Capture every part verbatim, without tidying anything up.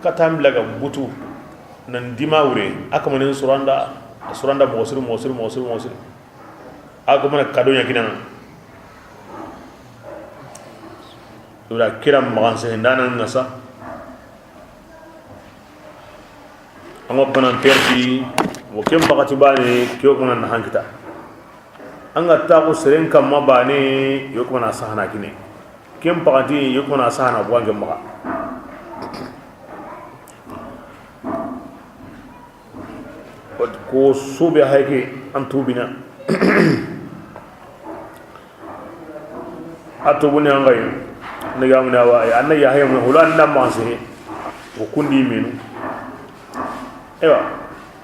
Katambilaga butu nan dima wure, a kamanen suranda, suranda moxo siri, moxo siri, moxo siri, moxo siri. A kamana kado ɲa kinana. Ira kira maxan sehendana ŋa sa. An ga banan perti, wo ken bakati bane, ke wo kamana na hankita. An ga taxu seren kamma bane, yo kamana sahana kine. Ken pakati yo kona sahana buwanke maxa. Ko sube hayke an tubina. A tubuni an gayi. Ni gamuna wa an na yahaye mun hula an da manse. Ko kundi menu. Ewa.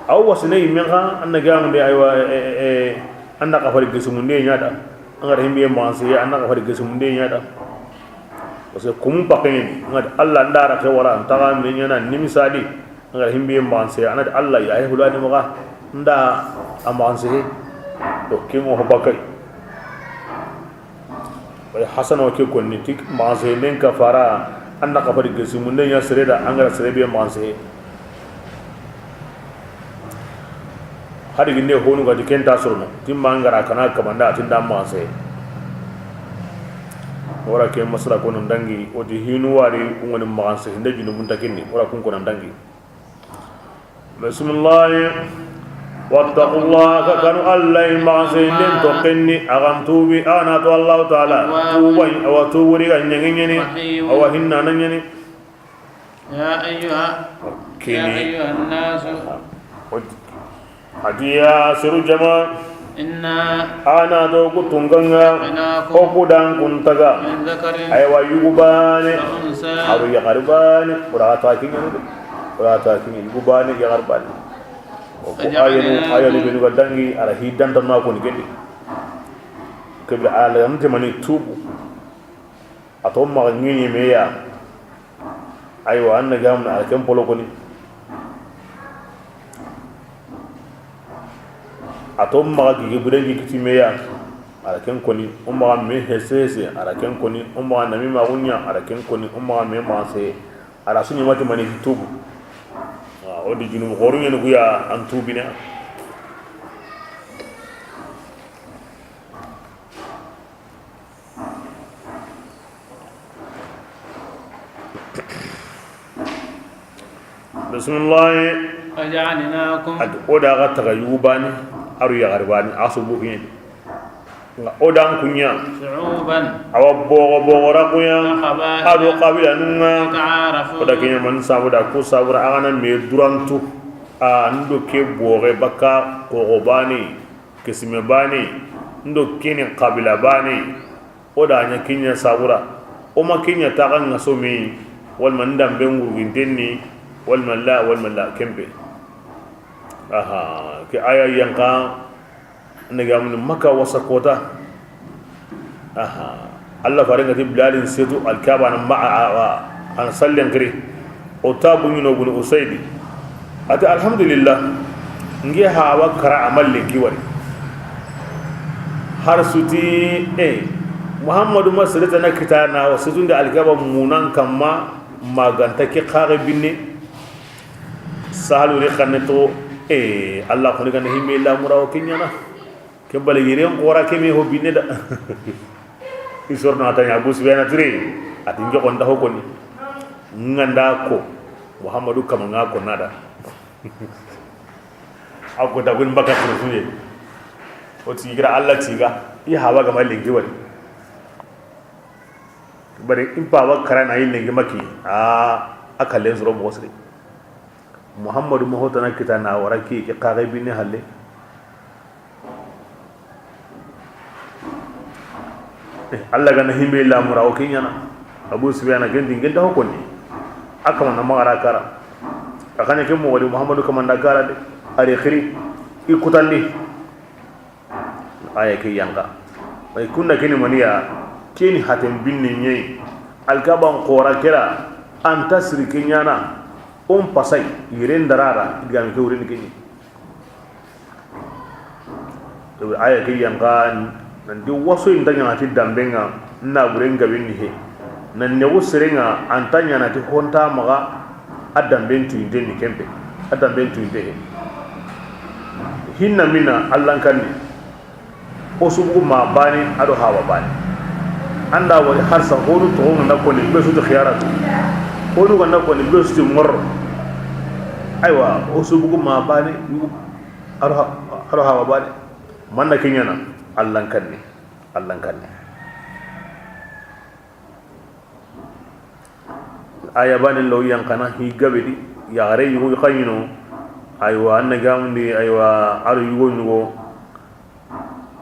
Aw wasine yimme xa, an na gamundi, aywa, e, e, e, an na kafari gesimunde ɲa da. An ga da himbe manse, an na kafari gesimunde ɲa da. Parce que kumu pakeɲeni, an ga da Allah nda ra ke wara, an taga me ɲana nimisadi. An ga da himbe manse, an na da Allah ya he hulani maxa, nda a manse he. To, kimo ho bakay. Bay Hasana wa ke konni ti manse nen kafara, an na kafari gesimunde ɲa sere da, an ga da sere be manse. Hadi ginde honu ga di kenta sorono, timma an ga ra kana kamanda, a tinda manse. Wara ke masala ko nan dangi, o ti hinu wari, ungoni manse, hinde junubun ta kinni, wara kun ko nan dangi. Bismillah. Wattaqullaha, ka kanu Allah, manse nden to kenni, a gan tubi, a na to Allah Ta'ala, tuba, awa tubu ri ga ɲangi ɲani, awa hinna na ɲani. يا أيها، يا أيها الناس. A ti ya seru jama. إنا. A na do ku tunganga. خلقناكم. O ku dan kun taga. من ذكر. Aywa, yugu bane. وأنثى. Aro yaxar bane. Ora ta kiɲe. Ora ta kiɲe, yugu bane, yaxar bane. O ko ayanu, ayanu benu ga dangi, ara hidan tan ma ko ni kendi. Kebra ala yamte mani tubu. A to maxa ŋiɲi me ya. Aywa, an na gamna a ken polo koni. A to maxa gigi burengi kiti me ya. A ra ken koni, o maxa me hese hese, a ra ken koni, o maxa nami ma gunya, a ra ken koni, o maxa me manse. A ra suni mati mani tubu. O di junub xoru ɲeni kuya an tubina. Bismillah. وجعلناكم. A ti o da ga taga yugu bane, aro yaxar bane, a su buhiyen. Nga o dan kunya. شعوبا. Awa bogo bogo ra kuya. وقبائل. Ado qabila nunga. لتعارفوا. O da kiɲa man sabu da ku sabura a gana me durantu. A ndo ke boge baka kogo bane, kisime bane, ndo kini qabila bane. O da ɲa kiɲa sabura, o ma kiɲa taga ŋa so me, walma ndambe ngurgintenni, walma la, walma la kempe. Aha, ke aya yanka, ne ga mun Makka wasa kota. Aha, Allah fare ngati Bilalin setu Alkaba na ma a, a, an sallen kiri. O tabu ɲino guni Usaydi. A ti, "Alhamdulillah. Nge hawa kara amal lenki wari." Har suti, eh, Muhammadu ma sirita na kita na wa sutunde Alkaba munan kamma maganta ke kare binne. Sahalu ri xanne to, eh, Allah xoni gana himbe la murawo kiɲana. Ke bale yiren xora ke me ho binne da. I sorno a ta ɲa Abu Sufyana tire. A ti n joxo nda ho koni. Nga nda ko Muhammadu kama nga ko nada. A ko ta gun baka sunu ye. O ti gira Allah tiga. I hawa ga ma lenki wari. Bari in pa wa karana yin lenki maki. A, a kallen soro mo siri. Muhammadu ma ho tana kita na wara ki, ki kare binne halle. Eh, Allah gana himbe la mura o kiɲana. Abu Sufyana ken di, ken ta ho koni. A kama na magara kara. A kane ke mo wadi Muhammadu kama nda kara de. Ari khiri. I kutandi. Aya ke yanka. Bay kunna keni maniya, keni haten binne ɲeyi. Alkaban xora kera, an ta siri ke ɲana, on pasay, yiren darara, digame ke wurini ke ɲi. Aya ke yanka, nanti waso inta ɲana ti dambenga, na buren gabin ni he. Na nexu seren ŋa, an ta ɲaana ti honta maxa, a danben tuyinte ni ken pe, a danben tuyinte he. Hinna mina Allan kanni, o su bugu ma baane, a do haaba baane. An da wari harsa, honu toxo ga na koni be su ti xiyaratu, honu ga na koni be su ti ŋoro. Aywa, o su bugu ma baane, yugu, a do ha-, a do haaba baane. Manna ke ɲaana? Allan kanni, Allan kanni. Aya baane lo yan xana hi gabe di, yaxare yugo xa ɲi no. Aywa, an na gamundi, aywa, a do yugo ɲugo.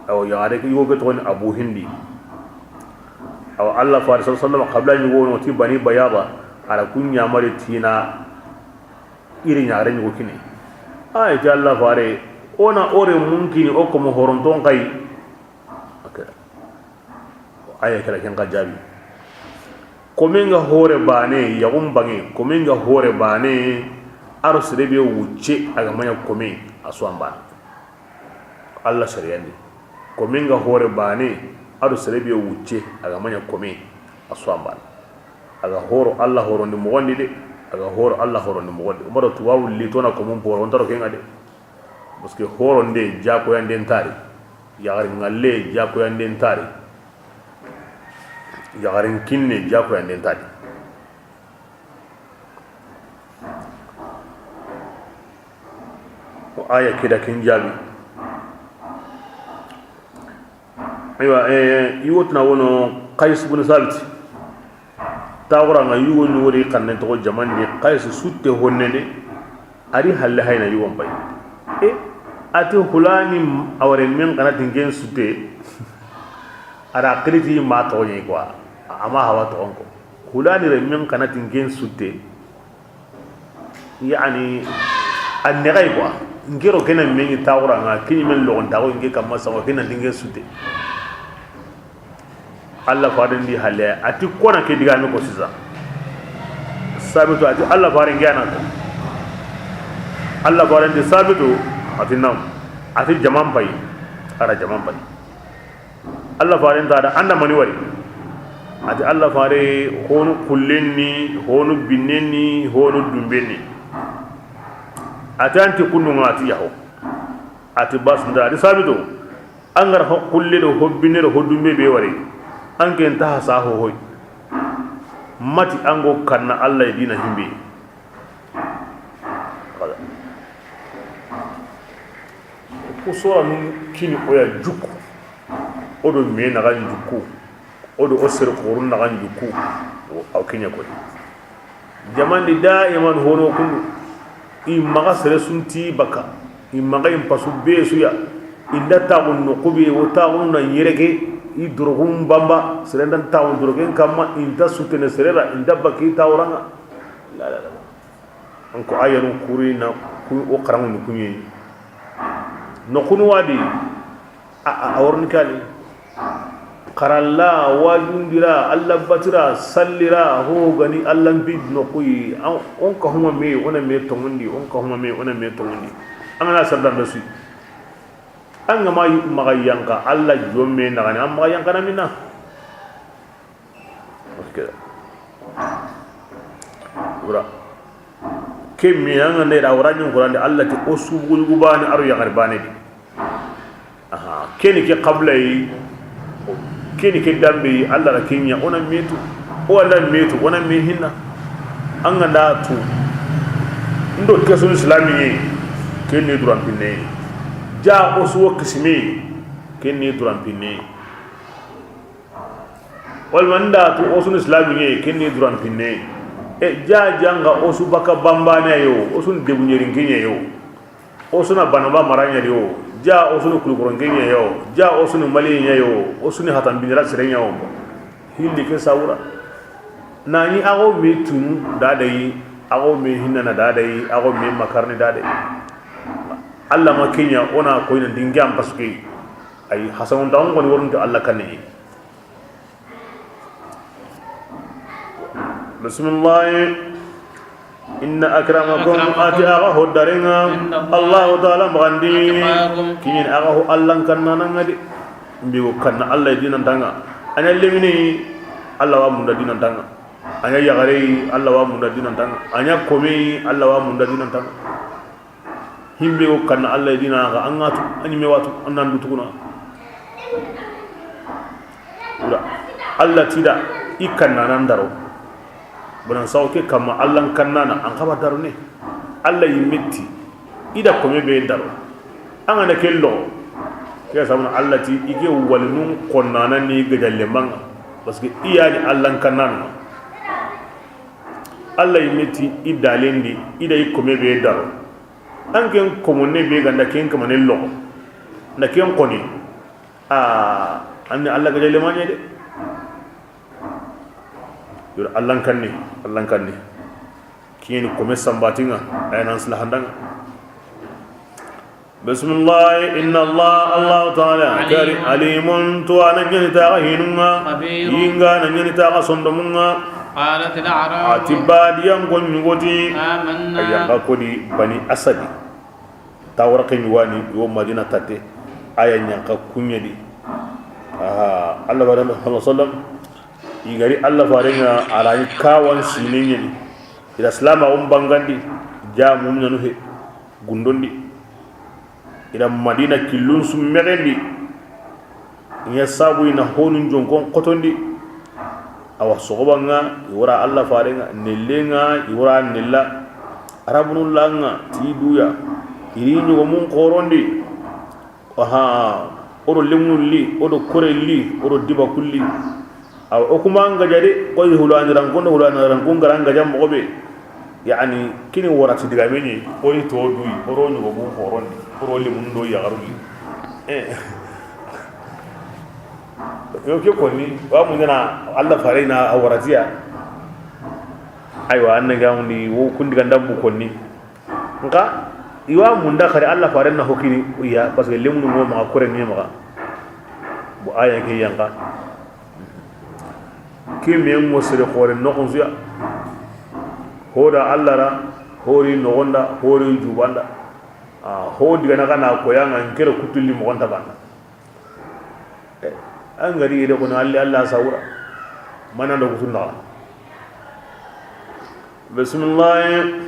Awa, yaxare ke yugo ke toxo ni Abu Hindi. Awa, Alla faare sallallahu alayhi wasallam, xabila ɲugo no ti Bani Bayada, a ra ku ɲamari ti na i ri yaxare ɲugo kini. Ay ti Alla faare, o na o renmun kini o komo horonton xa yi. Ok. Aya ke ra ken xa jaabi. Komen ga hore baane, yaxun banŋe, komen ga hore baane, a do sere be wucce, a ga ma ɲa komen, a su wa baane. Alla sariyan di. Komen ga hore baane, a do sere be wucce, a ga ma ɲa komen, a su wa baane. A ga horo Alla horondi moxon di de, a ga horo Alla horondi moxon di. O ma ro tuwaawu li to na komun poro, o nta ro ken ŋa de. Parce que horonde, jakoyande nta ri. Yaxarin ŋalle, jakoyande nta ri. Yaxarin kinne, jakoyande nta ri. O aya ke da ken jaabi. Aywa, eh, i wo tuna wono Qays bun Sabit. Taaxuran ŋa yugo ɲi wori xannen toxo jamandi, Qays sutte honne de, a ri halle hayna yugon pay. E, a ti hulani, a ware min xana ti n ken sutte, a ra xiriti ma toxo ɲi quoi, a ma hawa toxon ko. Hulani re min xana ti n ken sutte, yani, a nexay quoi. N ke ro ke na me ɲi taaxuran ŋa, ke ɲi men loxon taaxu n ke kamma sago, ke na ti n ken sutte. Alla faaren di halle, a ti ko na ke digaame ko sisa. Sabitu a ti Alla faare n ke ya na ko. Alla faaren di Sabitu, a ti nam. A ti jaman pay, a ra jaman pay. Alla faaren ta da an da mani wari. A ti Alla faare, honu kullen ni, honu binnen ni, honu dumben ni. A ti an ti kundu ŋa? A ti yaho. A ti bas nda, a ti Sabitu, an ga ra ho kulle do ho binne do ho dumbe be wari, an ke nta hasa ho hoy. Mati an go kanna Alla diina himbe. Ku sora nun kini o ya jukku. O do me naxan jukku. O do o sere xorun naxan jukku. Aw ke ɲa koy. Jamandi daiman hono kundu. I maxa sere sunti baka. I maxa in pasu be su ya. I nda taaxun noxu be, o taaxun na ɲereke. I dorogun bamba. Sere nda taaxun dorogen kamma, i nta sutene sere ra, i nda baki taaxuran ŋa. La, la, la. An ko ayanu kuri na ku, o xaranŋu ni kuɲe. Noxunu wadi, a, a, a worni kani. Xaralla, wajundira, Alla batira, sallira, ho gani Alla mpi noxuyi. An, on ka huma me, o na me tongundi, on ka huma me, o na me tongundi. An ga na sardan da su. An ga ma maxa yanqa, Alla jomme naxani, an maxa yanqana mina. Parce que wura ke mi an ga ne da wura ɲin Qur'an de, Alla ti o su bugu yugu baane, a ro yaxari baane di. Aha, ke ni ke xabila yi, ke ni ke dambe yi, Alla ra ke ɲa, o na me tu, o Alla me tu, o na me hinna. An ga nda tu ndo ke su ni silami ɲi, ke ni duran pinne. Ja o su wo kisimi, ke ni duran pinne. Walma nda tu o su ni silami ɲi, ke ni duran pinne. E ja janga o su baka bambane yo, o su ni debu ɲeri ngiɲe yo. O su na banaba mara ɲa yo. Ja o su ni kulukoro ngiɲe yo. Ja o su ni mali ɲa yo. O su ni hatan binira sire ɲa yo. Hilli ke sawura. Na ni ago me tunu dadayi, ago me hinna na dadayi, ago me makarni dadayi. Alla ma ke ɲa, o na koyna dingi an pasuke. Ay, hasanun tawon koni worunto Alla kanne. Bismillah. Inna akramakum, a ti a ga ho darenŋa, Allahu taala maxandi, kiɲini a ga ho Allan kanna nan ŋa de. Mbi go kanna Alla diinan tanŋa. A na lemine, Alla wa munda dinan tanga. A ɲa yaxare yi, Alla wa munda dinan tanga. A ɲa kome yi, Alla wa munda dinan tanga. Himbe o kanna Alla dina ga an ŋa tu, a ɲi me watu, an nan du tuguna. Wala Alla ti da i kanna nan daro. Bonan sawo ke kamma Alla n kanna na an xaba daro ne. Alla yi me ti i da kome be daro. An ga na ke lo. Ke sabana Alla ti i ke walinun konnana ni gajalle manga. Parce que i ya ni Alla n kanna na. Alla yi me ti i dalendi, i da i kome be daro. An ken komone be ganda ken kamane lo. Na ken koni. A, an ni Alla gajalle maɲe de. Yoro Alla n kanni, Alla n kanni. Kiyeni kome sambatinga, ay nan sila handanga. Bismillah, inna Allah, Allah Ta'ala, Alim. Kari, alimun, to ana ɲani taga hinunga, Khabir. Yinga na ɲani taga sondomunga. Qalat al-a'rabu. Ati badiyan ko ɲugoti. Amanna. Ayanga kodi Bani Asadi. Tawra ke ɲugani, yo Madina tate. Aya ɲanka kuɲedi. Aha, Allah wa sallam. Igari Allah farenga arani kawan sinenyen. Ila salama on bangandi. Ja mum nanu he. Gundondi. Ila Madina killun summegendi. Nya sabu ina honun jonkon kotondi. Awa sogobanga iwara Allah farenga, nellenga iwara nella. Arabunu langa ti duya. Iri ɲogomun korondi. Aha, odo lemunu li, odo kore li, odo diba kulli. Awa o kuma ngaja de, koy hulani rankun, hulani rankun gara ngaja mogobe. Yani kini warati diga meni, ori to duyi, oro ɲogomun korondi, oro lemunu do yagaruli. Eh. Yo ke konni, wa mun na Allah farena a waratiya. Aywa, anna ga mun di wo kundi gandam bu konni. Nka iwa munda kare Allah faren na hokini iya, parce que lemunu mo ma kore ni ma. Bu aya ke yanka. Ke me mo sere xore no kun suya. Hoda Allah ra, hori no gonda, hori jubanda. A ho diga na kana ko yanga nkere kutulli mo gonda banda. Eh, an gari ide kono alli Allah sawura. Mana do kutunna. Bismillah.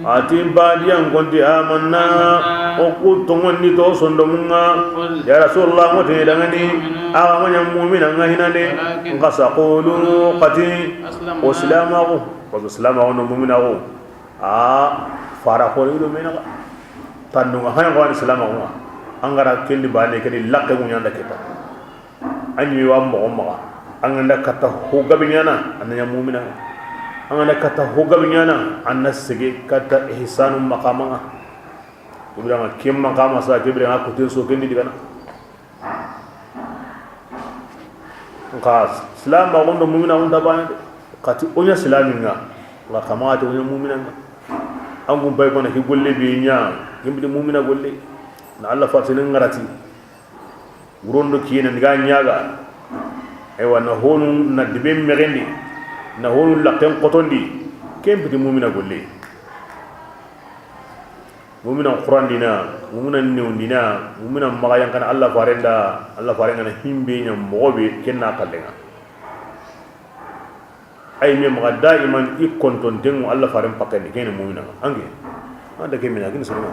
Ati badiyan konti amanna. Amanna. O ku tongondi to sondomunga. Qul. Ya Rasulullah, mo te dangani. Mu'minun. Aga manya mu'mina nga hinane. Walakin. Nka saqulu qati. Aslamna. O silamago. Parce que silamago no mu'minago. A fara xore ido menaga. Tandunga hana ko an silamago. Angara kendi bane kedi lakke munyanda kita. An ɲi wa moxo maxa. An ga nda katta ho gabe ɲana, an na ɲa mumina. An ga nda katta ho gabe ɲana, an na sege katta ihsanu maqama ŋa. Ibrahima ken maqama sa, ke Ibrahima ko ten so ken di digana. Nka silama gondo mumina gondo bane de. Kati o ɲa silami ŋa. Nka kama ati o ɲa mumina ŋa. An gum bay kona ki golle be ɲa, gembidi mumina golle. Na Allah fatini ngarati. Wurondo kiyena ndiga ɲaga. Aywa, na honu na debe mexendi, na honu lakken xotondi. Ken piti mumina golle. Mumina xurandina, mumina newndina, mumina maxa yankana Allah farenda, Allah farengana himbe ɲa moxo be, ken na xallenga. Ay me maxa daiman i kontontengu Allah faren pakkendi, kene mumina ange. Anda ke mina kini sirma.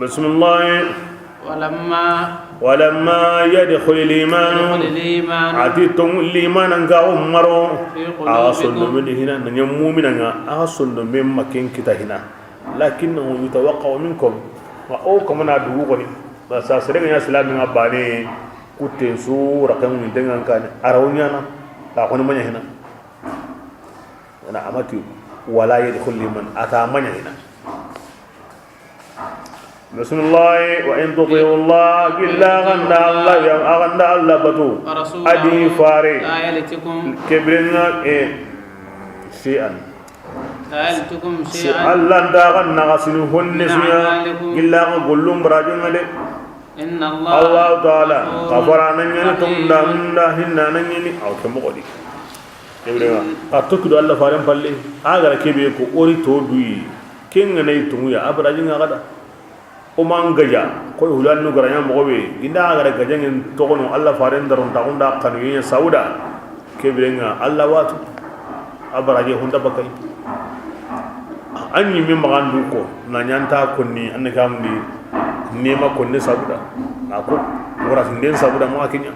Bismillah. Walamma. Walamma yadkhul al-iman. Yadkhul al-iman. Ati tong liman anga umaro. Fi qulubikum. Aga sondo men hina, na ɲa mumina nga, aga sondo men maken kita hina. Lakinnahu yatawaqqa'u minkum. Wa o kamana dugu koni. Ba sa sere ɲa silami nga bane, kutten su, rakan ni dengan kan, araw ɲana. Ta koni manya hina. Na amati wala yadkhul liman ata manya hina. Bismillah, wa in tuti'u Allah, gilla ganda Allah, ya ganda Allah batu. Wa rasulahu, adi fare. La yalitikum. Kebrenga e shay'an. La yalitikum shay'an. Allah nda ganna gasinu honne suya. Min a'malikum. Gilla ga gollum barajunga de. Inna Allah. Allah Ta'ala. Ghafurun. Kafara nan yani tunda nda hinna nan yani. Aw ke mogodi. Kebrenga. Ka tokido Allah faren palle. Agara kebe ko ori to duyi. Ken ga na i tonŋu ya, a baraji ŋa xa da. O ma n gaja, koy hulanu ga ra ɲa moxo be, ginda a ga ra gajaŋen toxono, Alla faren daron taxunda xanu ɲa sawuda, ke biren ŋa Alla watu, a baraji honda bakay. An ɲi me maxandu ko, na ɲanta konni, an ga mundi, nema konni sawuda, a ko, wara sinden sawuda ma ke ɲa.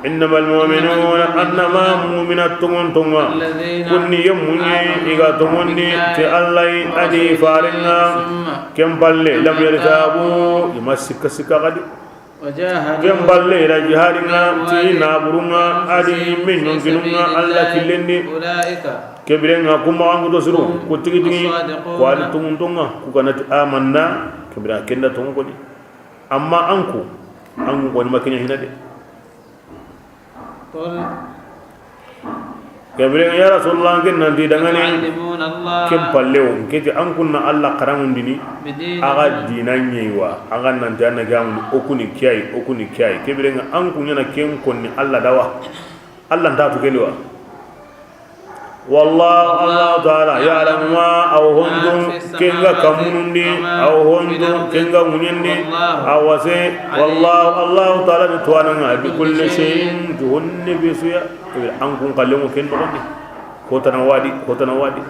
إنما المؤمنون، أنما مؤمنة تونغون تونغا. كوني يموني إيغا تونغوني تي الله أدي فارنغا. كم بالي لم يرتابوا، يما سكا سكا غادي. كم بالي لا جهارنغا تي نابرونغا أدي من ينكنونغا الله كلندي. Ke biren ŋa kuma angu do suru, ku tigi tigi, ku adi tungun tunga, ku ganati amanna, ke biren ŋa kenda tungu koni. Amma anku, anku koni ma ke ɲa hina de. Ke biren ŋa ya Rasulullah, ken nanti dangani, ken pallewo, nke ti an kunna Allah xaranŋundini, a ga dina ɲeyi wa, a ga nanti an na gamundi, o kuni kiyayi, o kuni kiyayi. Ke biren ŋa anku ɲana ken konni Allah da wa, Allah nta tu kendi wa. Wallahu, Allah ta'ala, ya'lamu ma, aw hondu, kenga kamunundi, aw hondu, kenga ŋuɲendi, aw wase, wallahu, Allah ta'ala ni tuwananga, bi kulli shay'in, tu honne be suya, an kun kallengo ken nogondi. Hotana wadi, hotana wadi.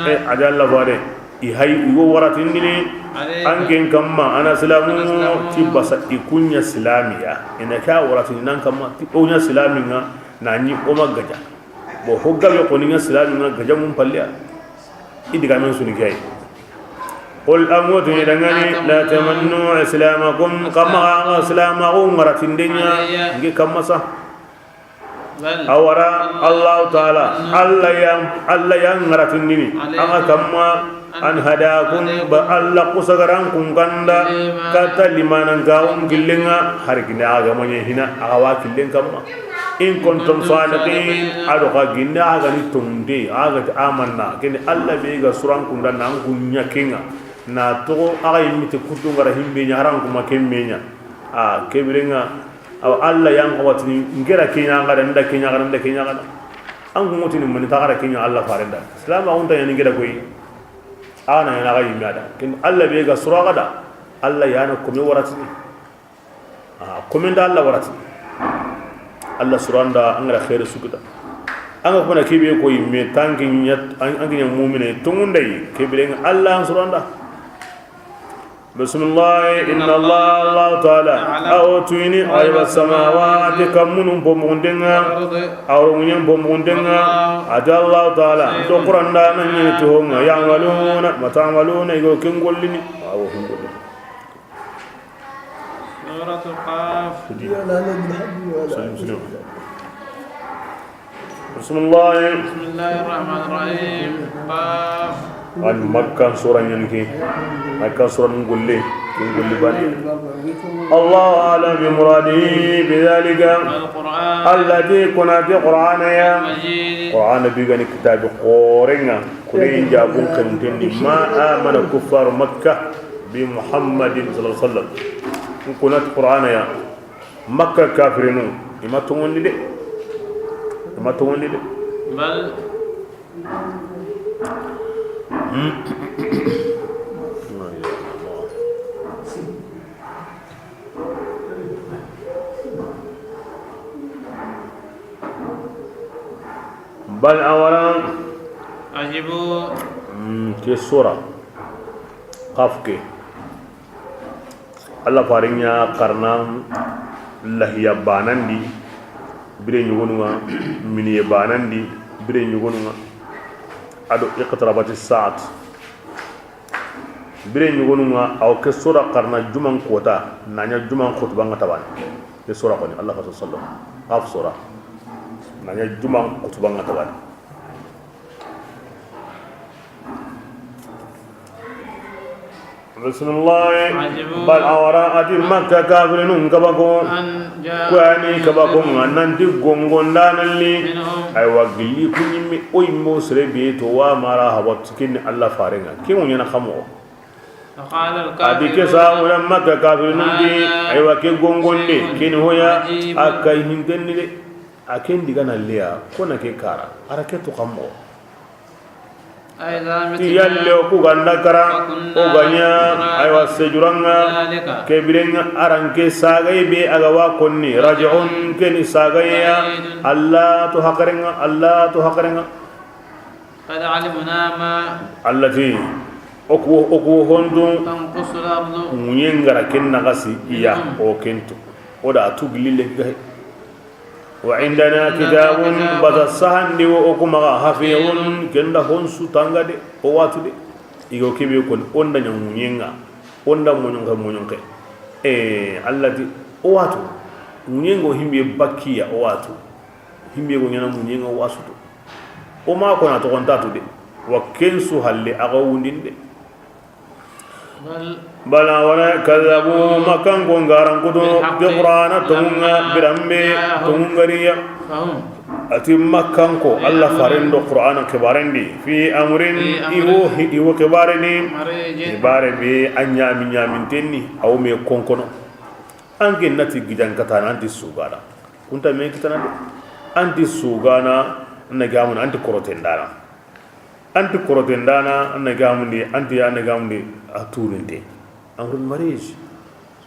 E, a da Allah fare. I hay, i wo waratindini, an ken kamma, ana silamu, ti basa, i kunya silamiya. Ina ka waratindini nan kamma, ti o ɲa silaminga, na ɲi o ma gaja. Bo ho gabe ko ni ɲa silaminga, gaja mun palliya. I diga men suni kay. Qul, an wotu ni dangani, la tamannu islamakum, kamma an silamaxu waratindenya, ngi kamma sa. Awara Allah ta'ala, Allah ya, Allah ya ngaratindini, an ga kamma, an hadakum, ba Allah kusagaran kun kanda, kata limanan gawun gillinga, har gina aga manya hina, aga wa killen kamma. In kuntum sadiqin, ado ka gina aga ni tonde, aga ta amanna, kene Allah be ga suran kunda nan kunya kinga, na to aga yimmi te kutu ngara himbe nya haran kuma kemme nya. A, ke biren ŋa, aw Allah yan xawatini, ngera kenya ngada, nda kenya ngada, nda kenya ngada. An ku motini mani taxara kenya Allah farenda. Silama unta yani ngeda koy. Ana yana ga yimada. Kin Allah be ga suraga da. Allah yana kome waratini. A, kome nda Allah waratini. Allah suranda an ga khair sukuta. An ga kuna kibe koy me tanki nyat, an, an ga mu'mine tungundai. Ke biren ŋa Allah an suranda. Bismillah, inna Allah, Allah ta'ala, a wo tuyini, ghayba samawati, kammunun bomugundenga, a wo ŋuɲen bomugundenga, a ti Allah ta'ala, to Qur'an da nan ɲi ti honga, ya'maluna, ma ta'maluna, i go ken gollini, a wo ken gollini. Suratu Qaf. Bismillah. Bismillah. Bismillahir Rahmanir Rahim. Qaf. An Makka sura ɲani ke. Makka sura nun golle. Kin golle bani. Allahu a'lam bi muradihi bi dhalika. Al-Qur'an. Allati kunati Qur'ana ya. Al-Majid. Qur'ana bi gani kitabi qorenga. Kuni jabun kantendi ma amana kuffar Makka bi Muhammadin sallallahu alaihi wasallam. Kunati Qur'ana ya. Makka kafirinu, i ma tongondi de. I ma tongondi de. Bal. Hmm. Bal awara. Ajibu. Hmm, ke sura. Qaf ke. Allah faren ɲa xarana lahiya banandi, bire ɲugonunga, miniye banandi, bire ɲugonunga, ado iqtarabati sa'at. Bire ɲugonunga, aw ke sura xarana juman kota, na ɲa juman xutubanga tabani. Ke sura koni, Allah faso sallam. Qaf sura. Na ɲa juman xutubanga tabani. Bismillah. Ajibu. Bal awara ati Makka kafirinun kabako. An ja'ahum. Kuyani kabako nga nanti gongondanalli. Minhum. Aywa gilli kunyimmi oy mo sere be to wa mara hawat kinni Allah farenga. Kimu nyana kamo. Faqala al-kafirun. Adi ke sa wala Makka kafirinun di. Aywa ke gongonde. Kini hoya. Akai hintenni de. A ken diga na leya, ko na ke kara, a ra ke to kamo. Ti yalle o ku ga nda kara, o ga ɲa, aywa, sejuranga, ke birenga aranke sagaye be a ga wa konni, raji'un, ke ni sagaye ya, Allah to hakarenga, Allah to hakarenga. قد علمنا ما Alla ti, o ku, o ku hondu, تنقص الأرض ŋuɲen ga ra ken naxasi, iya, منهم o ken tu. O da tu gilli le gahe. وعندنا كتاب basa sahandi wo o ku maxa, حفيظ, ken da honsu tanga de, o watu de. I go kebe kon, o nda ɲa ŋuɲenga, o nda moɲonke, moɲonke. E, Alla ti, o watu. Ŋuɲenga o himbe bakkiya, o watu. Himbe go ɲana ŋuɲenga, o wasutu. O ma kona toxontatu de. Wa ken su halle a ga wundinde. بل wala كذبوا Makkanko ngaran kutu بالحق ti Qur'ana tonŋunga لما biranbe جاءهم tonŋungariya. فهم A ti Makkanko, في Alla أمر faren do Qur'ana xibarendi, في أمر في أمر i wo hi-, i wo xibareni, مريج xibare be a ɲami ɲamintenni, a wo me konkono. An ke nati gidan katana, an ti sugana. Kunta me kitana de. An ti sugana, na gamun, an ti korotendana. An ti korotendana, an na gamundi, an ti, an na gamundi, a turinte. Amrun marij.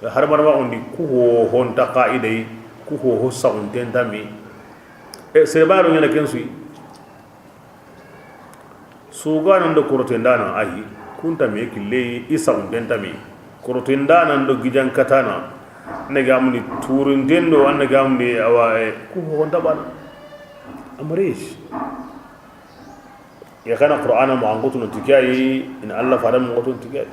Har marma undi, ku ho honta qaidai, ku ho ho saunten tami. E, sere baro ɲana ken sui. Sugana ndo korotendana, ayi, kunta me kille, i saunten tami. Korotendana ndo gijan katana, na gamundi, turinten do, an na gamundi, awa, e, ku ho honta bana. Amrij. Ya kana Qur'ana mo an gotuno tikiyayi, in Alla fara mo gotuno tikiyayi.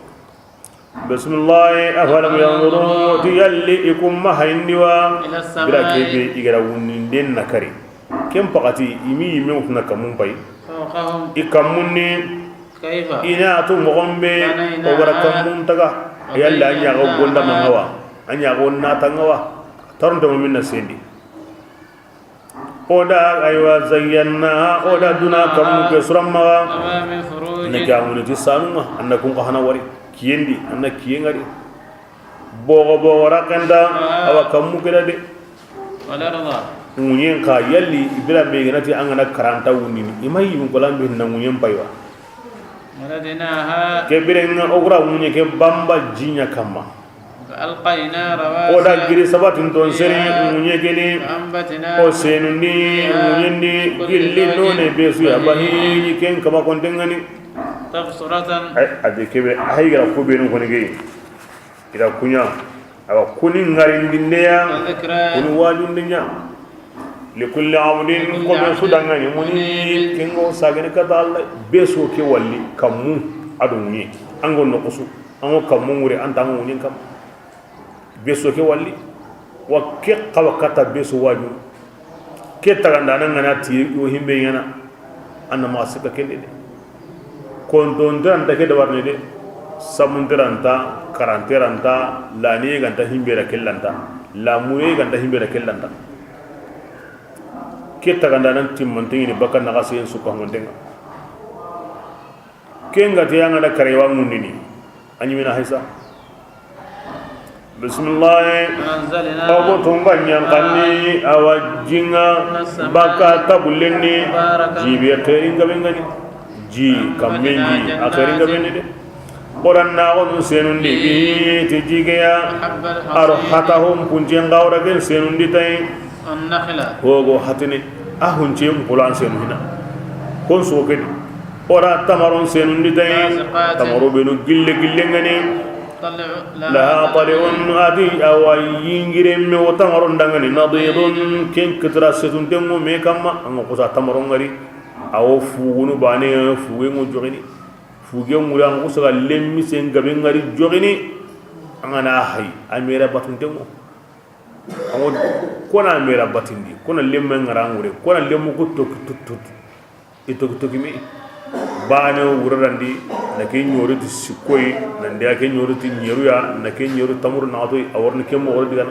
Bismillah, afalam yanzuru, ti yalli i ku ma hayindi wa, إلى السماء bira kebe i ga ra wunninden na kari. Ken pakati, i mi yimme wutuna kamun pay. فوقهم I kamun ni, كيف i na tu moxon be, بنيناها o ga ra kamun taga. Yalla a ɲa ga gonda وزيناها mangawa, a ɲa ga natanga wa. Taronte mo minna sendi. O da, aywa, zayyannaha, o da duna kammu ke suran maxa. وما من فروج Ne ke amuni ti sanunga, an na kun xa hana wari, kiyendi, an na kiyen ŋari. Bogo, bogo, rakenda, awa kammu ke da de. والأرض Ŋuɲen xa, yalli, i bira be ga na ti an ga na karanta wundini, i ma yi mun kolan be na ŋuɲen paywa. مددناها Ke birenga o ga ra ŋuɲe ke bamba jiɲa kamma. فألقينا رواسي O da giri sabatin ton seri فيها ŋuɲe geni. فأنبتنا O senundi فيها ŋuɲendi من كل gilli زوج none be su ya بهيج bani ken kama kontengani. تبصرة Ay, a de kebe, ay ga ra ku benu koni gei. I ra kuɲa, awa kuni ŋarindinde ya, وذكرى kuni wajundinya. Likulli abdin, لكل ko be su عبد dangani, muni, منيب kengo sagene kata Alla, be so ke walli, kammu, adu ŋuɲe, ango nokusu, ango kammu ŋure, anta ango ŋuɲen kam. Be so ke walli, wa ke xawa kata be so waju. Ke taganda nan ngana ti yo himbe yana, anna ma sika kende de. Kontonteranta ke dabarni de, samunteranta, karanteranta, laniye ganta himbe da kellanta, lamuye ganta himbe da kellanta. Ke taganda nan timmantengini baka naxa seyen suka hontenga. Kenga te yanga da karewa mundini. Anyimina haysa. Bismillah. وأنزلنا O go tunga ɲankanni, awa jinga, من السماء baka tabullenni, مباركا jibe xerin gabe ngani. Ji, kammen ji, a xerin gabe ni de. Oran na gonu senundi, به ti jigeya, حب الحصيد arhatahum, punjen gawra gen senundi tay. والنخل Hogo hatini, a hunce mpulan senu hina. Kon so kedi. Ora tamaron senundi tay. باسقات Tamaro benu gille gille ngani. طلع لها Laha طلع taliun adi awa yingire me o tamaron dangani. نضيد Ken kitira setun tengo me kamma. Anga kusa tamaron ngari. Awo fugunu bane fugengo jogini. Fugen ngure anga kusa lemmi sen gabe ngari jogini. Anga na hay. Amera batun tengo. Ango kona mera batindi, kona lemma ngara ngure, kona lemmu ko toki tutut. I toki toki mi. Bane wurarandi, na ke ɲori ti sikoy, na ndia ke ɲori ti ɲeruya, na ke ɲori tamuru na toy, a warni ke mo wor digana.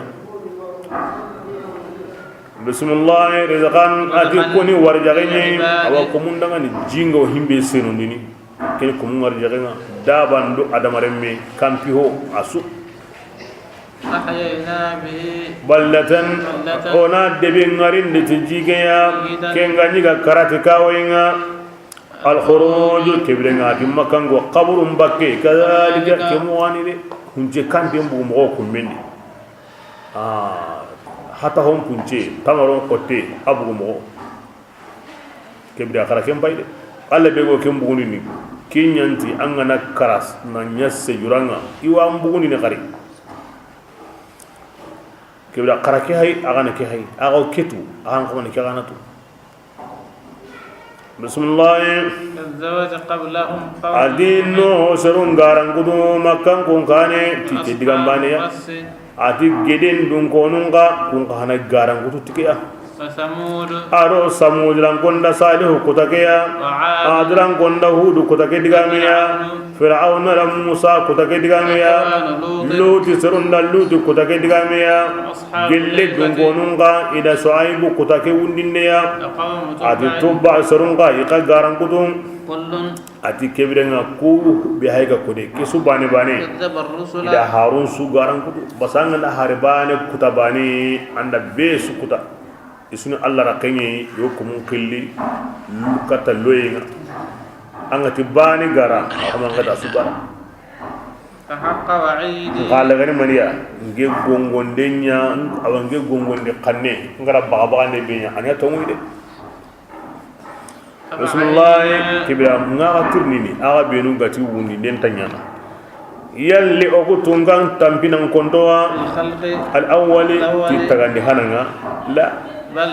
Bismillah, rizqan, ati koni warjagenye, awa komundangani jingo himbe senundini. Ken ko mun arjaxenga, daban do adamaren me, kampi ho, a su. أحيينا به بلدة, بلدة. O na debe ŋarindi ti jigeya, ميتا. Ken ga ɲi ga karati kawoyinga. Al khuruj, ke bire ŋa ti Makkanko xaburun bakke, kadhalika, ke moxo ni de. Kunce kanten bugu moxo kunben di. Ah, hata hon kunce, tamaron xotte, a bugu moxo. Ke bire a xara ken pay de. Alla be go ken bugundini, ke ɲa nti an ga na kara na ɲa sejura ŋa, i wa an bugundini xari. Ke bire a xara ke hay, a ga na ke hay, a ga ke tu, a ga na ke ga na tu. Bismillahi. كذبت قبلهم قوم A di Nuhu serun garankutu Makkankon kaane, ti ke digan baane ya. A ti geden dunkonun xa, kun xa hana garankutu ti ke ya. وثمود A do Samudirankon da Salihu kuta ke ya. وعاد A diranko nda Hudu kuta ke digame ya. فرعون Fir'auna da Musa kuta ke digame ya. وكان لوط Luti serun da Luti kuta ke digame ya. وأصحاب Gelle الأيكة dunkonun xa, i da Suaibu kuta ke wundinde ya. وقوم A ti تبع Tubba serun xa, i xa garankutu. كل A ti ke bire ŋa ku be hay ga kode, ke su baane baane. كذب الرسل I da harun su garankutu. Basanga na hari baane kuta baane, an da be su kuta. I su ni Alla ra keɲe, yo kumun xilli, lu kata loye ŋa. An ga ti baane gara, a xama an ga da su gara. فحق وعيدي N xa lagani maniya, n ke gongonde ɲa, awa n ke gongonde xanne, n ga ra baga baga ne be ɲa, a ɲa tonguyi de. Bismillahi, ke bire ŋa xa tirnini, a xa benu ga ti wundi, den ta ɲana. Yalli o ku tunkan tampinan konto wa? الخلق Al awwali, الأول ti tagandi hana ŋa. La. بل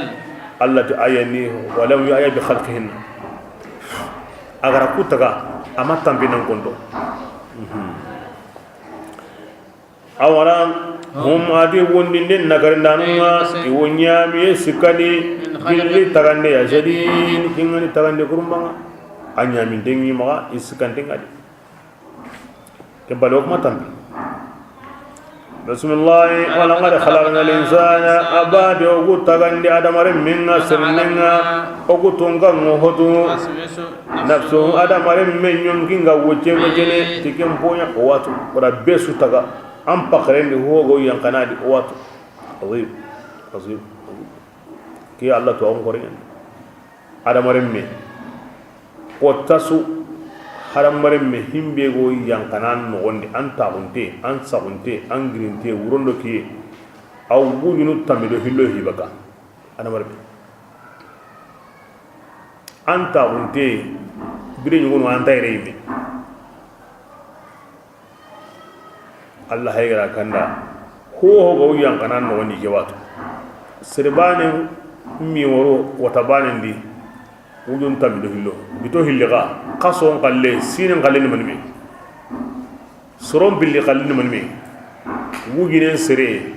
Alla ti a ya ni, ولم يعي بخلقهن. A ga ra ku taga, a ma tampinan konto. Mhm. Awara hum a ti wundinde na garindanun ŋa, i wo ɲamiye sikkandi, gilli tagande ya, jadid, ken ŋa ni tagande kurumba ŋa. A ɲaminte ŋi maxa, i sikkante ŋa di. Ke bale o kuma tampi. Bismillahi, ولقد خلقنا الإنسان A ba de o ku tagandi adamarenmen ŋa, serennen ŋa, o ku tunkan ŋo hotu. نفسه Adamarenmen ɲonkin ga wucce wuccene, ti ken poɲa o watu, o ra be su taga, an paxarendi ho go yanqana di o watu. Azim, azim, azim. Ke Alla to an xore ɲa ni. Adamarenme, kotta su, hadamarenme himbe go yanqana noxondi, an taxunte, an saxunte, an girinte, wurondo kiye, a wujunu tammi do hillo hibaka. Adamarenme. An taxunte, bire ɲugonu an tayre yime. Alla haygara kanda, ho ho ga wuyan kana noxondi ke watu. Sere baane mi woro wota baane ndi, wujun tammi do hillo. Bito hilli xa, xason xalle, sinen xalle ni manime. Soron billi xalle ni manime. Wujinen sere,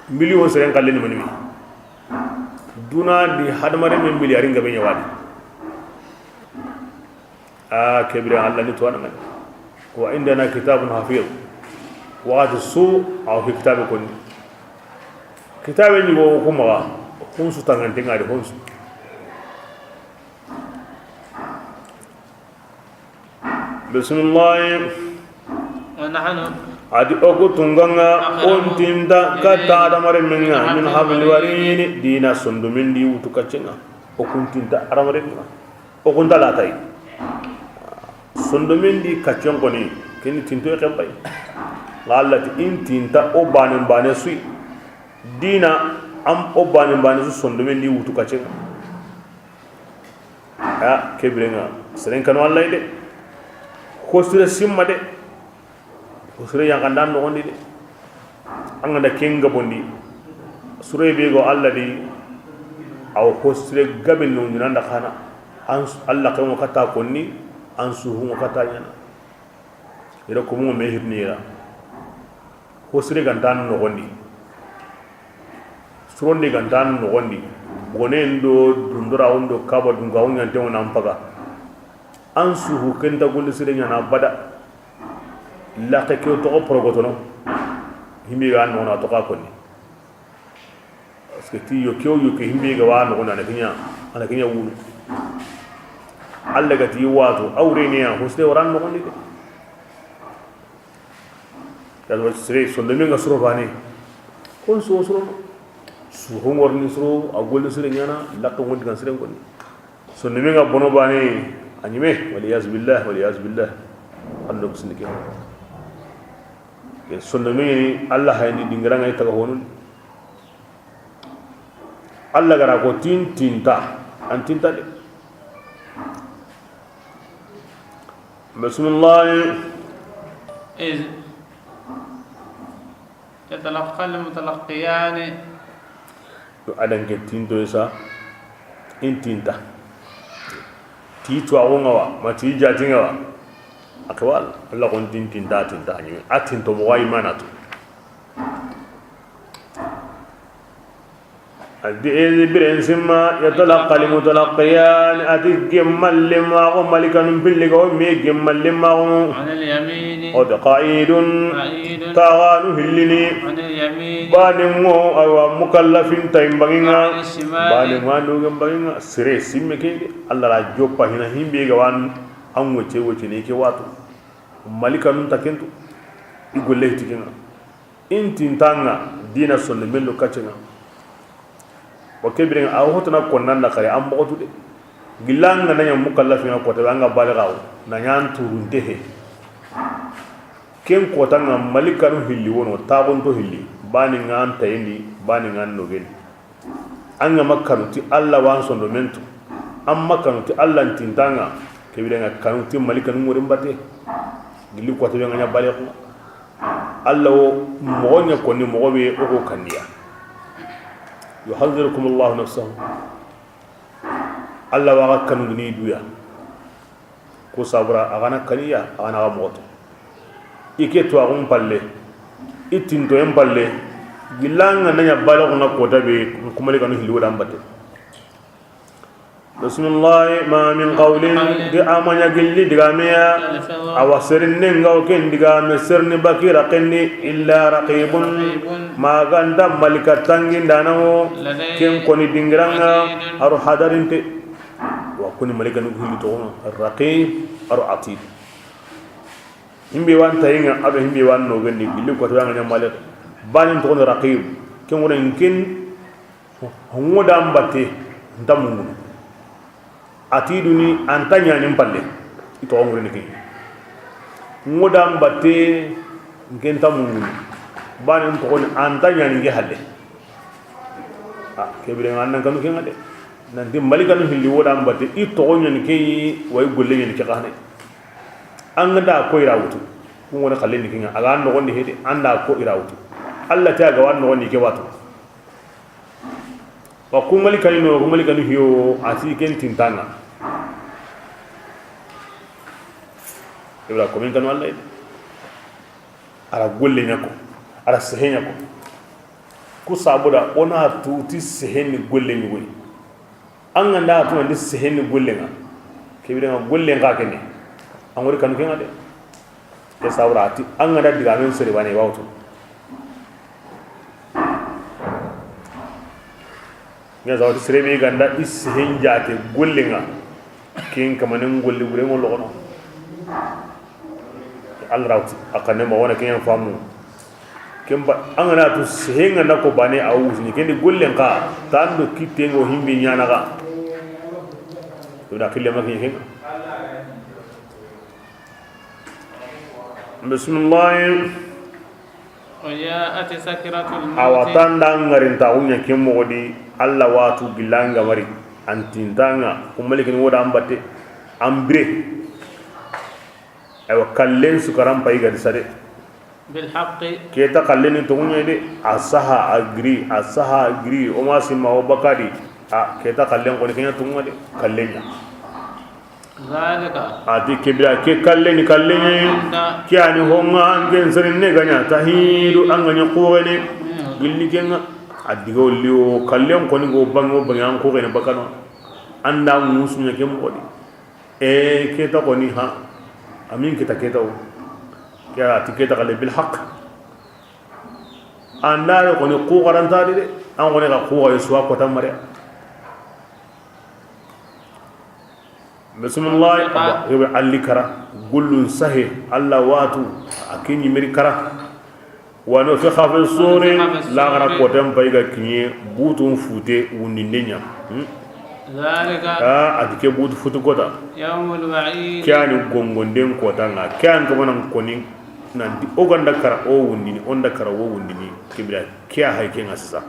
miliyon seren xalle ni manime. Duna di hadamarenme miliyari nga be ɲawadi. A ke bire Alla ni tuwana ngani. Wa indana kitabun hafiz. Waxati su, aw fi kitabe konni. Kitabe ni go kuma ga, hunsu tangante ngari hunsu. Bismillahi. ونحن A di o ku tunganga, أقرب on tinta, إليه katta adamarenmen ŋa, من حبل الوريد dina sondomen di wutu kaccenga. O kun tinta adamarenmen ŋa. O kun ta latay. Sondomen di kaccen koni, keni tinto e xempay. Nga Alla ti in tinta o banen bane sui. Dina am o banen bane su sondomen di wutu kaccenga. A ke bire ŋa, seren kanu Alla de. Ko sire simma de. Ko sire yanqandan noxondi de. An ga da ken gabondi. Sure be go Alla di. Aw ko sire gabe no ɲinanda xana. An Alla kan kata konni, an suhu kata ɲana. Ira ko mo me hirnira. Ho sire gantan noxondi. Surondi gantan noxondi. Bonen do dundura on do kaba dunga on ɲante on an paga. An suhu kenta golli sire ɲana bada. Laxe ke toxo porogotono. Himbe ga nona toxa konni. Parce que ti yokke o yokke himbe ga wa noxondi ana kiɲa, ana kiɲa wulu. Alla ga ti watu awreniya hosde waran noxondi de. Yalwa sire sondomen ŋa suro bane. Kon so suro su hongor ni suro a golle sire ɲana lakka ngondi kan sire konni. Sondomen ŋa bono bane. A ɲime, waliyazu billah, waliyazu billah. An do kisini ke. Ke sondomen ni Allah hayni dingira ŋa i taga honun. Allah ga ra ko tin tinta, an tinta de. Bismillah. إذ يتلقى المتلقيان. Yo, a da ke tinto sa, in tinta. Ti tuwaxu ŋa wa, ma ti jati ŋa wa. A ke wala, Allah ko n tin tinta, tinta ni. A tinto mo wa i mana tu. A di ezi biren simma, يتلقى المتلقيان, a ti gemmalle maxo, malikanun pilli ga o me gemmalle maxo. عن اليمين. O de qa'idun, قعيد. Taxanu hillini. عن اليمين. Banen ŋo, aywa, mukallafin tayin bangi ŋa. وعن الشمال. Banen ŋo, an do gem bangi ŋa. Sere simme ke, Allah ra joppa hina himbe ga wan, an woce woce ne ke watu. Malikanun ta kentu. I golle hiti ke ŋa. In tinta ŋa, dina sondomen do kacce ŋa. Wa ke biren ŋa, a hotana konnan da xari an boxotu de. Gilla ŋa na ɲa mukallafin ŋa kota, an ga baligawo, na ɲa an turunte he. Ken kota ŋa, malikanu hilli wono, taxunto hilli, banen ŋa an tayindi, banen ŋa an nogendi. An ga ma kanu ti Allah wa an sondomen tu, an ma kanu ti Allah n tinta ŋa, ke biren ŋa kanu ti malikanu ŋorin bate. Gilli kota be ŋa ɲa baligawo. Allah wo moxo ɲa konni moxo be o ko kandiya. يحذركم الله نفسه. Allah wa ga kanu ni duya. Ko sabura a ga na kaniya, a ga na ga moxo to. I ke tuwaxun palle, i tintoyen palle, gilla ŋa na ɲa baligawo ŋa kota be, ku malikanu hilli wo da an bate. Bismillah, ما من قول, di a ma ɲa gilli digame ya, يلفظ, a wa serinne ŋa o ken digame serini baki raqen di, إلا رقيب, رقيب, ma ga nta malika tangindana wo, لديه, ken koni dingira ŋa, عتيد, a ro hadarinte. Wa kuni malikanu hilli toxo ŋa, Raqib, a ro Atid. Himbe wa an tayi ŋa, a do himbe wa an nogendi, gilli kota be ŋa ɲa male. Banen toxo ni Raqib, ken ŋo da n ken Ŋo da n bate, n ta mungunu. Atidu ni, an ta ɲaani n palle. I toxo ŋurini ke. Ŋo da n bate, n ke n ta mungunu. Banen toxo ni, an ta ɲaani n ke halle. A, ke biren ŋa an nan kanu ke ŋa de. Nanti malikanu hilli wo da n bate, i toxo ɲaani ke yi, wa i golle ɲaani ke xa ne. An ga da ko i ra wutu. Ku ŋo ni xalle ni ke ŋa, a ga noxon di hede, an da ko i ra wutu. Allah ta ga wa noxon di ke watu. Wa ku malikanu no, ku malikanu hiyo, a ti ken tinta ŋa. Ibra ko min kanu Allah. A ra golle ɲa ko, a ra sehe ɲa ko. Ku sabuda o na tu ti sehe ni golle ɲi goy. An ga da tu na ndi sehe ni golle ŋa. Ke biren ŋa golle ŋa ke ne. An ŋo ri kanu ke ŋa de. Ke sabura a ti an ga da digamen sere bane wa wutu. Ŋa zawati sere be ga da i sehen jate golle ŋa. Ken kamanen golle bure ŋo loxono. Allah ra wutu a kanne ma wona ken famu. Ken ba an ga na tu sehen ŋa na ko bane a wutini ken di gollen xa tando kitten ŋo himbe ɲaana xa. Ibra kille ma ken. Bismillah. وجاءت سكرة الموت. Awa tanda ŋarintaxu ɲa ke moxo di, Allah wa tu gilla ŋa mari, an tinta ŋa, ku malikini wo da an batte, an bire. Aywa, kallen su karan payi ga di sa de. بالحق. Ke ta kallen ni toxu ɲa de, a saha a giri, a saha a giri, o ma sima o bakadi, a ke ta kallen xoni ke ɲa toxu ŋa de, kallen ɲa. ذلك. A ti ke bira ke kalle ni kalle ɲa. عند. Ke a ni ho ŋa an ken sere ne ga ɲa tahidu an ga ɲa xogene. Gilli ke ŋa. A diga wo li wo kallen xoni go bange wo bange an xogene bakano. An da musu ɲa ke moxo di. E ke ta xoni ha. Amin ke ta ke ta wo. Ke a ti ke ta kalle bil haq. An da re xoni ku garanta di de. An xoni ga ku ga suwa ko tamare. Bismillah. Yebe alli kara, gullun sahe, Allah watu, a ke ɲi meri kara. ونفخ في الصور, laxara koten pay ga kiɲe, butun fute, wundinde ɲa. Hmm? ذلك. A, a ti ke butu futu kota. يوم الوعيد. Ke ya ni gongonden kota ŋa. Ke ya ni toxo nan koni nanti o ga nda kara o wundini, o nda kara o wundini. Ke bire ke ya hay ke ŋa sisa.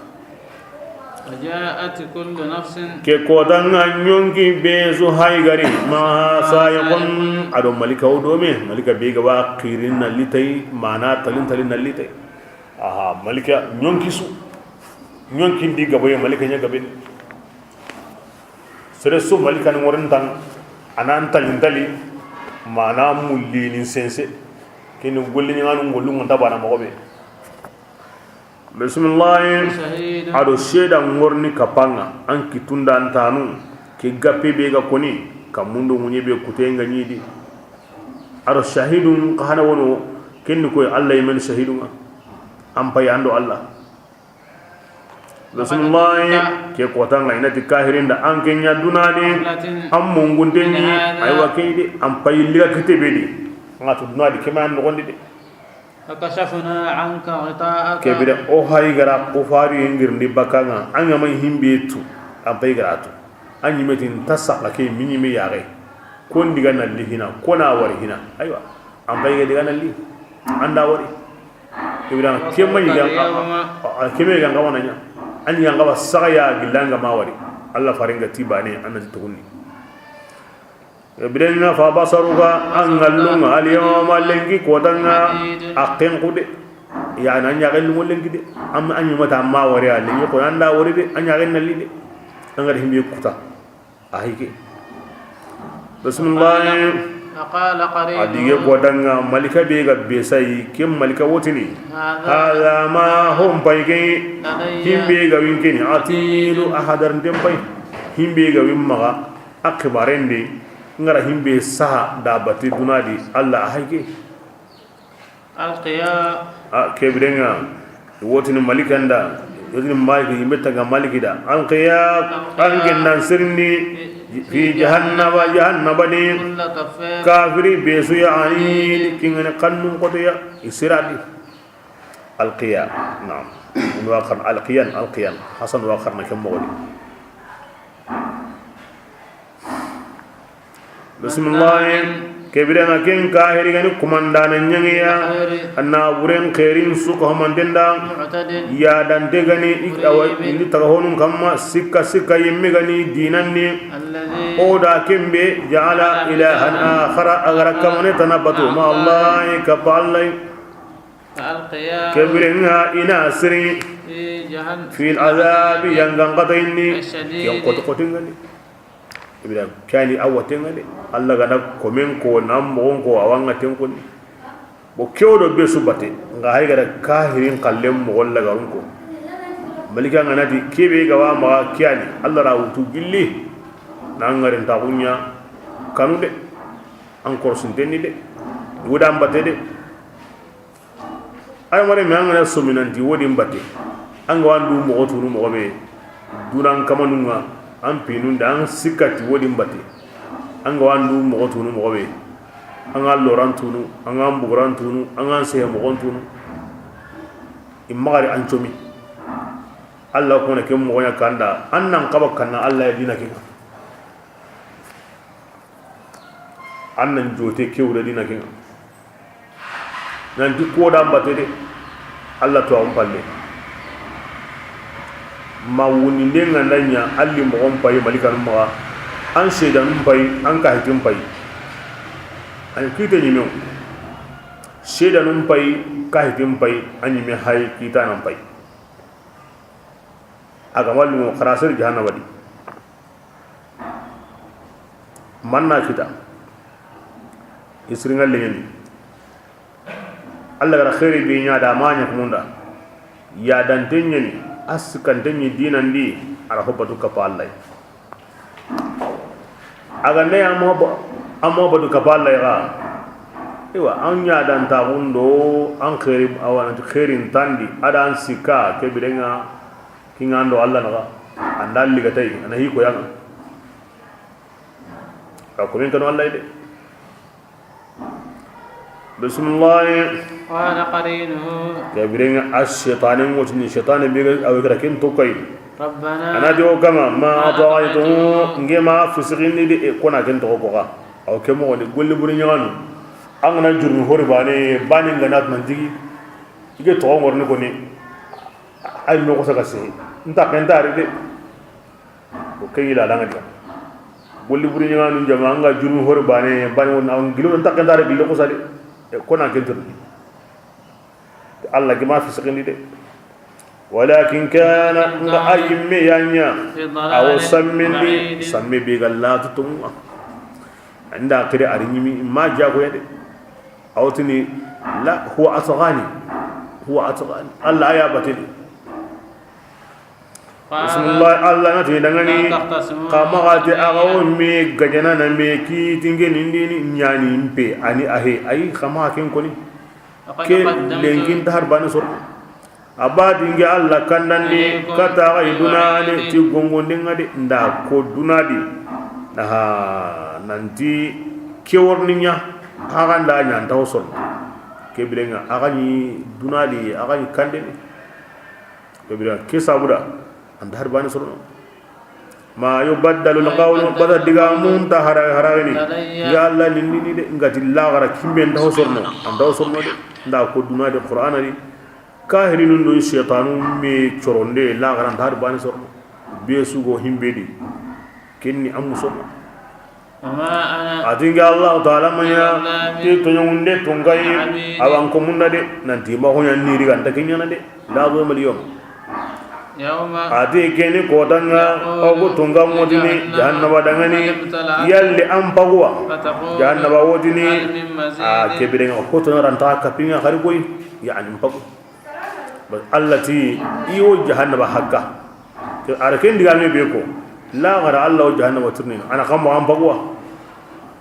وجاءت كل نفس. Ke kota ŋa ɲonki be su hay ga ri. معها سائق. A do malika wo do me. Malika be ga wa xirin na litay, mana talin talin na litay. Aha, malika ɲonki su. Ɲonkin di gaboye, malika ɲa gaben. Sere su malika ni ŋorin tan, a na n talin tali, mana mullini sense. Kini golli ɲaŋanu ngollu ŋa nta bana moxo be. Bismillahi. شهيد. A do seeda ŋorni kapaŋa, an kitunda ntanu, ke gape be ga koni, ka mundo ŋuɲe be kute ŋa ɲi di. A do shahidun ka hana wono, kenni koy Allah yimen shahidun ŋa. An pay ando Allah. Bismillahi. Ke kota ŋa i na ti kahirin da an ke ɲa duna di, an mungunte ni, aywa ke di, an pay liga kite be di. Ŋa tu duna di, ke ma an noxon di de. فكشفنا عنك غطاءك. Ke bire o hay ga ra ko faru yengir ndi bakaŋa, an ga ma himbe tu, an pay ga ra tu. An ɲi me ti n ta saka ke mi ɲi me yaxe. Ko n diga na li hina, ko na wari hina. Aywa. An pay ga diga na li. An da wari. Ke bire ke ma ɲi ga, a, ke me ga ŋa wana ɲa. An ɲi ga ŋa ba saka ya gilla ŋa ma wari. Allah faringa ti bane, an na ti tugunni. Birenga فبصرك, an ŋallunga, اليوم, lenki kotanŋa, حديد, a kenku de. Yani, an ɲaxen lungo lenki de. An, an ɲi ma ta an ma wari a lenki, ko an da wari de, an ɲaxen na li de. An ga da himbe kuta. A hike. Bismillah. وقال قرينه, a dige kotanŋa, malika be ga be sayi, ken malika wotini. هذا, هذا ما, hon pay ke, لدي, himbe ga winkini, عتيد, a hadarin den pay. Himbe ga win maxa, a xibaren di, n ga ra himbe saha da bati duna di, Allah a hay ke. ألقيا. A, ke birenga, wotini malikan da, wotini maliki, yimbe taga maliki da. ألقيا, ألقيا, an ke nan sirindi, في, في جهنم, jahannaba, jahannaba ni. كل كفار. Kafiri be su ya, عنيد, kingani kannun koto ya, i siradi. ألقيا. Naam. Wa kan alqiyan, alqiyan. Hasan wa kan ke mogodi. Bismillah. Ke birenga ken kahiri gani kumandana ɲangiya. Anna buren xerin su ko homandenda. Ya dante gani, awa, indi taga honun kamma, sikka sikka yimme gani dinanni. O da kembe, جعل إلها آخر, a ga ra kamane tana batu, مع الله, kappa Allah. Ke birenga i na siri, في العذاب, yangan kata inni, yan koto koto ngani. Ibra kani awa tengani. Allah gana komen ko, nan mogon ko, awanga tenkoni. Bo kewo do be su bate, nga hay gara kahirin kallen mogon lagarun ko. Malika ngana di kebe gawa maga kiyani, Allah ra wutu gilli. Nan ngarin tagunya kanu de. An korsuntenni de. Wudan bate de. Ay mare me an gana sominanti wodi mbate. An ga wandu mogo tunu mogo be. Dunan kamanunga, an pinunda, an sikati wodi mbate. An ga wandu mogo tunu mogo be. An ga loran tunu, an ga buguran tunu, an ga sehe mogon tunu. Imagari an comi. Allah kona ke mogo ɲa kanda, an nan kaba kanna Allah ya dina kinga. An nan jote ke wure dina kinga. Nanti koda mbate de. Allah to an palle. Ma wuni nde nganda ɲa alli mogon payi malikanu maga. An sedanun payi, an kahitin payi. An kite ɲimew. Sedanun payi, kahitin payi, an ɲime hay kitanan payi. A ga ma lungo xarasir jahannaba di. Manna kita. Isiringa leɲeni. Allah gara xeeri be ɲa da ma ɲa kumunda. Ya dante ɲeni, a sikante ɲi dinandi, a ra hobatu kapa Allah. A ga nda ya mo ba, a mo batu kapa Allah ga. Iwa, an ɲa dan tagundo, an xeeri, awa nanti xeerin tandi, a da an sikka, ke birenga, kinga ando Allah naga, anda ligatay, ana hi ko yanga. Ka ko min kanu Allah de. Bismillah. قال قرينه. Ke birenga a shaytanin wotini, shaytanin be ga, awe kara ken to kay. A na ti o kama, ma atghaytuhu, n ke ma fisikindi de, e, ko na ken toxo ko xa. Awa ke moxo ni golli buri ɲaxanu. An ga na jurumi hori baane, baane n ga na tuma n jigi. I ke toxo ŋorni koni. Ay, me xosa ga se. N ta ken tari de. O ke yila langa diga. Golli buri ɲaxanu jama, an ga jurumi hori baane, baane won an gilo n ta ken tari gilo xosa de. E, ko na ken toxo. Allah ke ma fisikindi de. Walakin kana, nga a yimme ya ɲa, awo sammendi, samme be ga latu tunga. Anda kire ari ɲimi ma jago ya de. Awo tini, la, huwa atghani. Huwa atghani. Allah a ya batini. Bismillah, Allah na ti dangani. Ka maxa ti a ga wo me gajana na me ki tinge nindini ɲani mpe ani ahe. Ay, xa maxa ken koni. Ke lenkin ta har bani soro. A ba dinge Allah kandandi kata ay dunani ti gongondenga de nda ko dunadi. Aha, nanti ke worni ɲa, a ga nda ɲa nta wo soro. Ke birenga a ga ni dunadi, a ga ni kandeni. Ke birenga ke sabuda anta har bani soro. Ma yubaddalu alqawlu, bata digamun ta hara-, haragini. Ya Allah nindini de, ngati laxara kimbe nta ho sorno, anta ho sorno de. Nda ko duna de Qur'ana di. Kahirinun do shaytanu me coronde laxara nta har bani sorno. Be sugo himbe di. Kenni amu sorno. A ti nge Allahu Taala ma ɲa ti toɲogunde tunkayi, awa n ko munda de, nanti ma xoɲa niri ganta ke ɲana de, la zulma al yawm. A ti keni kotanga, o ku tunka ŋotini jahannaba dangani, yalli an paguwa jahannaba wotini, a kebirenga hotona ranta kapinga xari koy, yani n pagu. Bas Allah ti i wo jahannaba hakka. Ke ara ken digame be ko, laxara Allah wo jahannaba turni, ana xambo an paguwa.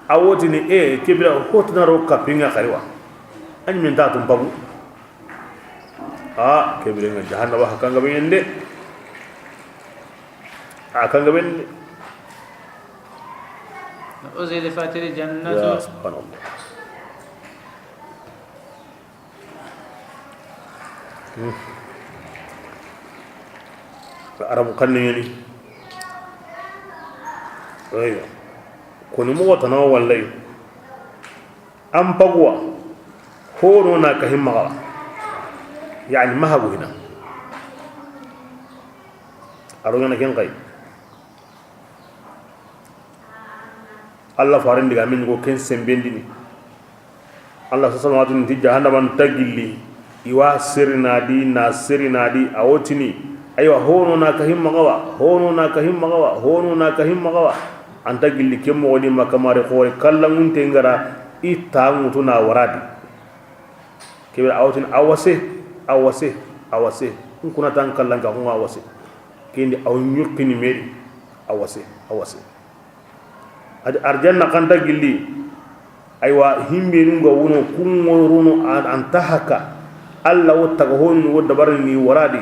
A wotini e kebira hotna ro kapinga xariwa. Ani min ta tum pagu. A kebirenga jahannaba hakka nga bende. A kanga bende. Uzlifatil jannatu. Ya subhanallah. Arabu xanne ɲani. Aywa. Koni moxo tana wallay. An paguwa. Hono na kahi maxa. Yani mahagu hina. Aro ɲana ken kay. Allah faren diga min ko ken sembendini. Allah sallallahu alaihi wasallam ti jahannaba nta gilli. Iwa serinadi, na serinadi, a wotini. Aywa, hono na kahi maxawa, hono na kahi maxawa, hono na kahi maxawa. Anta gilli ke moxo di makamare xore kallangunte ngara i ta ŋutu na waradi. Kebe a wotini a wase, a wase, a wase. N kuna tan kallanka xunga a wase. Kendi aw ɲukkini meri a wase, a wase. Adi arjanna xanta gilli. Aywa, himbenu nga wono, kunŋo rono, an, anta haka. Allah wo taga honu wo dabarani waradi.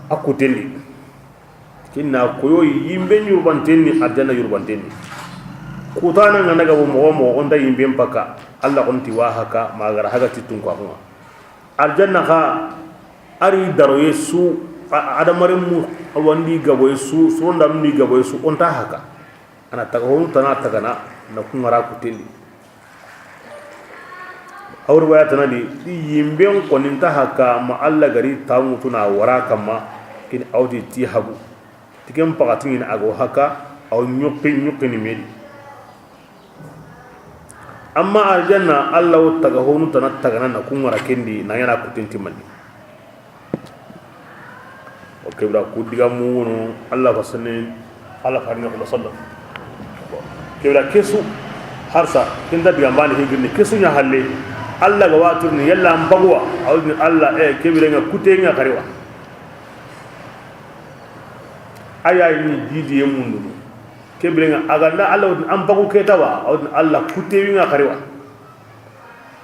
A kutendi. Kinna koyo yimbe yurbantenni, arjanna yurbantenni. Kutana nga naga bo moxo moxo, onta yimbe mpaka. Allah xonti wa haka, magara haga tittun ko xunga. Arjanna xa, ari daroye su, a-, adamaren mu, awandi gaboye su, suronda mundi gaboye su, onta haka. Ana taga honu tana tagana, na kungara kutendi. Awri waya tana di, di yimben koninta haka ma Allah gari ta ŋutu na wara kamma, kini awti ti hagu. Tiken pakatini ago haka, aw nyuki, nyuki ni medi. Amma aljanna, Allah wo taga honu tana tagana na kungara kendi, na yana kutinti mani. O kebra ku diga munu, Allah fasani, Allah farni ko sallam. Kebra kesu, harsa, kinda diga mbani higirni, kesu nya halle. Allah ga waturni, yalla mbagwa, awni Allah, eh, kebra nga kutenga karewa. Aya ni didi ye mundu. Kebra nga aganda Allah wotni an bagu ketawa, awni Allah kutewi nga karewa.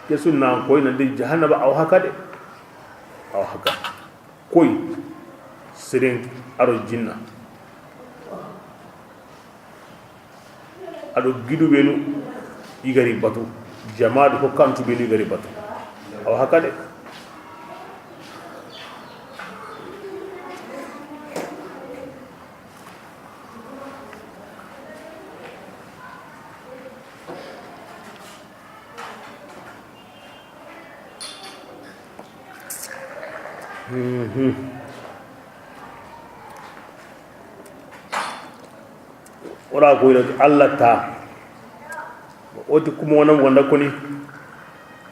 Kesu nan koy nan de jahannaba aw hakade. Aw haka. Koy. Seren aro jinna. Ado gidu benu igari batu. Jamaadu ko kantu benu igari batu. Aw hakade. Wala ko ila Allah ta. O ti kuma wona wanda koni.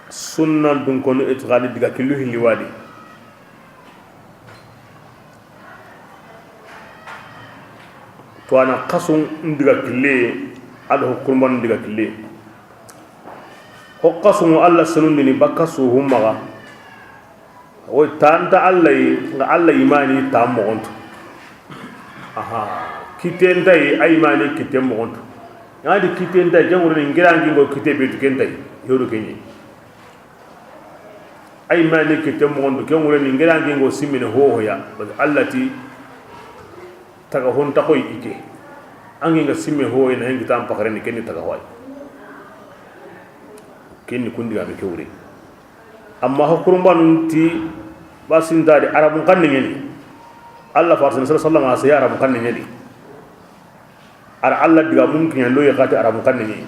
Sunna dun kono itiqadi diga killu hilli wadi. To ana kasun diga kille, ado kurban diga kille. Ho kasun Allah sunundini bakka su hummaga. Wo tanta Allah yi, nga Allah imani ta mogontu. Aha, kitenta yi, ay imani kite mogontu. Ngadi kitenta yi, jangure ni ngirangi ngo kite betu kenta yi, yodo kenye. Ay imani kite mogontu, jangure ni ngirangi ngo simine ho ho ya. Parce que Allah ti taga hon ta koy ike. Angi nga simme ho ina hengi tan pakare ni kenni taga hoy. Kenni kundi ga be kewre. Amma ho kurumbanun ti basintadi Arabun kanne ɲeni. Allah farsin sallallahu alaihi wasallam a saya Arabun kanne ɲeni. Ar Allah diga mun kiɲa ndo ya kati Arabun kanne ɲeni.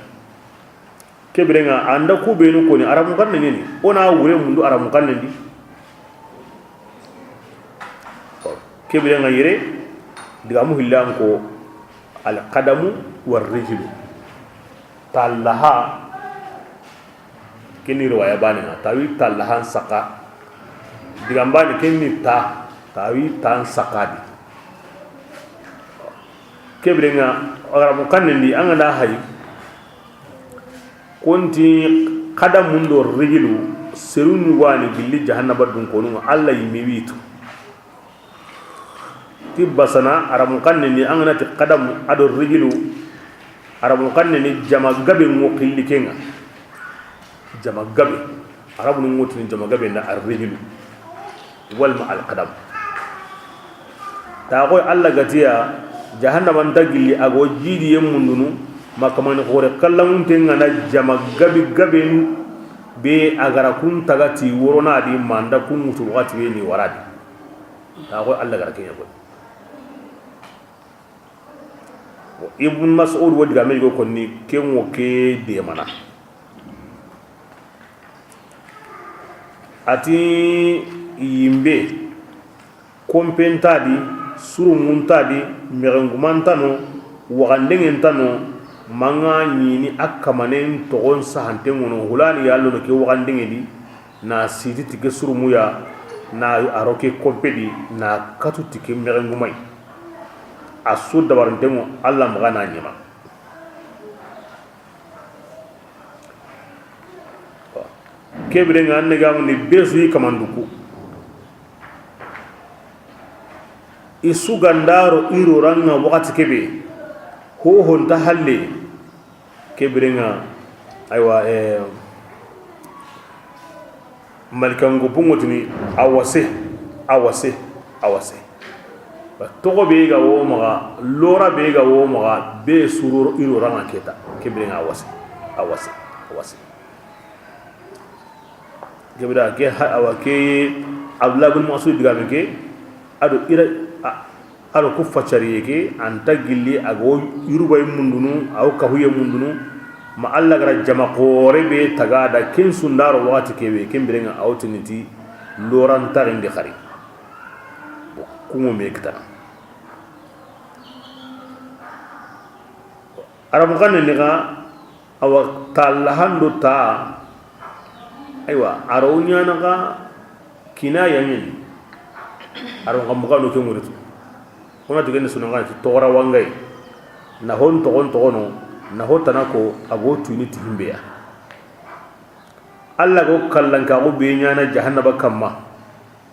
Kebirenga anda ku benu koni Arabun kanne ɲeni. Ona wure mundu Arabun kanne ndi. Kebirenga yere diga mu hillan ko al qadamu war rijlu. Tallaha. Kini riwaya bani nga tawi tallahan saka. Diga bani kini ta tawi tan sakadi. Kebirenga Arabun kanne ndi anga da hay. Konti kadamun do rijilu serun wani gilli jahannaba dun konu Allah yimi witu. Ti basana Arabun kanne ni an ga na ti kadamu ado rijilu. Arabun kanne ni jama gabe ŋo xilli kenga. Jama gabe. Arabun ŋo tini jama gabe na ar rijilu. Walma al qadam. Ta koy Allah gatiya jahannama nta gilli ago jidi yem mundunu. Makamani xore kallamunte ngana jama gabi gabenu be agara kun tagati worona di manda kun mutu wakati be ni waradi. Ta koy Allah gara kenya koy. Ibn Mas'ud wadi ga mego konni ken wo ke de mana. Ati yimbe kompentadi, surumuntadi, mexengumantano, waxandengentano, manga ɲini a kamanen toxon sahanten ŋono hulani yallono ke waxandengendi. Na siti ti ke surumuya, na aro ke kompedi, na katu ti ke mexengumayi. A su dabarintenŋo Allah maxa na ɲema. Kebirenga an ne gamuni besu yi kamanduku. I su gandaro iro ranga wakati kebe. Hohonta halle. Kebirenga aywa eh, malikango bungotini awase, awase, awase. Togo be ga wo maxa, lora be ga wo maxa, be suro iro ranga keta. Kebirenga awase, awase, awase. Kebira ke awa ke Abdullah bin Mas'ud diga me ke ado ira ado ku facariye ke anta gilli ago yurubay mundunu aw kahuye mundunu. Ma Allah gara jama xore be taga da ken sundaro wakati kebe ken birenga awtiniti loran tarindi xari. Kumo me kitana. Arabu xanne ni ga awa tallahando ta. Aywa araw ɲana ga kina yamin. Araw ga mugano ke ŋuritu. Kuna tigene sunan ga ti togora wangay. Na hon togon togono na ho tanako ago tuni ti himbeya. Allah go kallanka go be ɲana jahannaba kamma.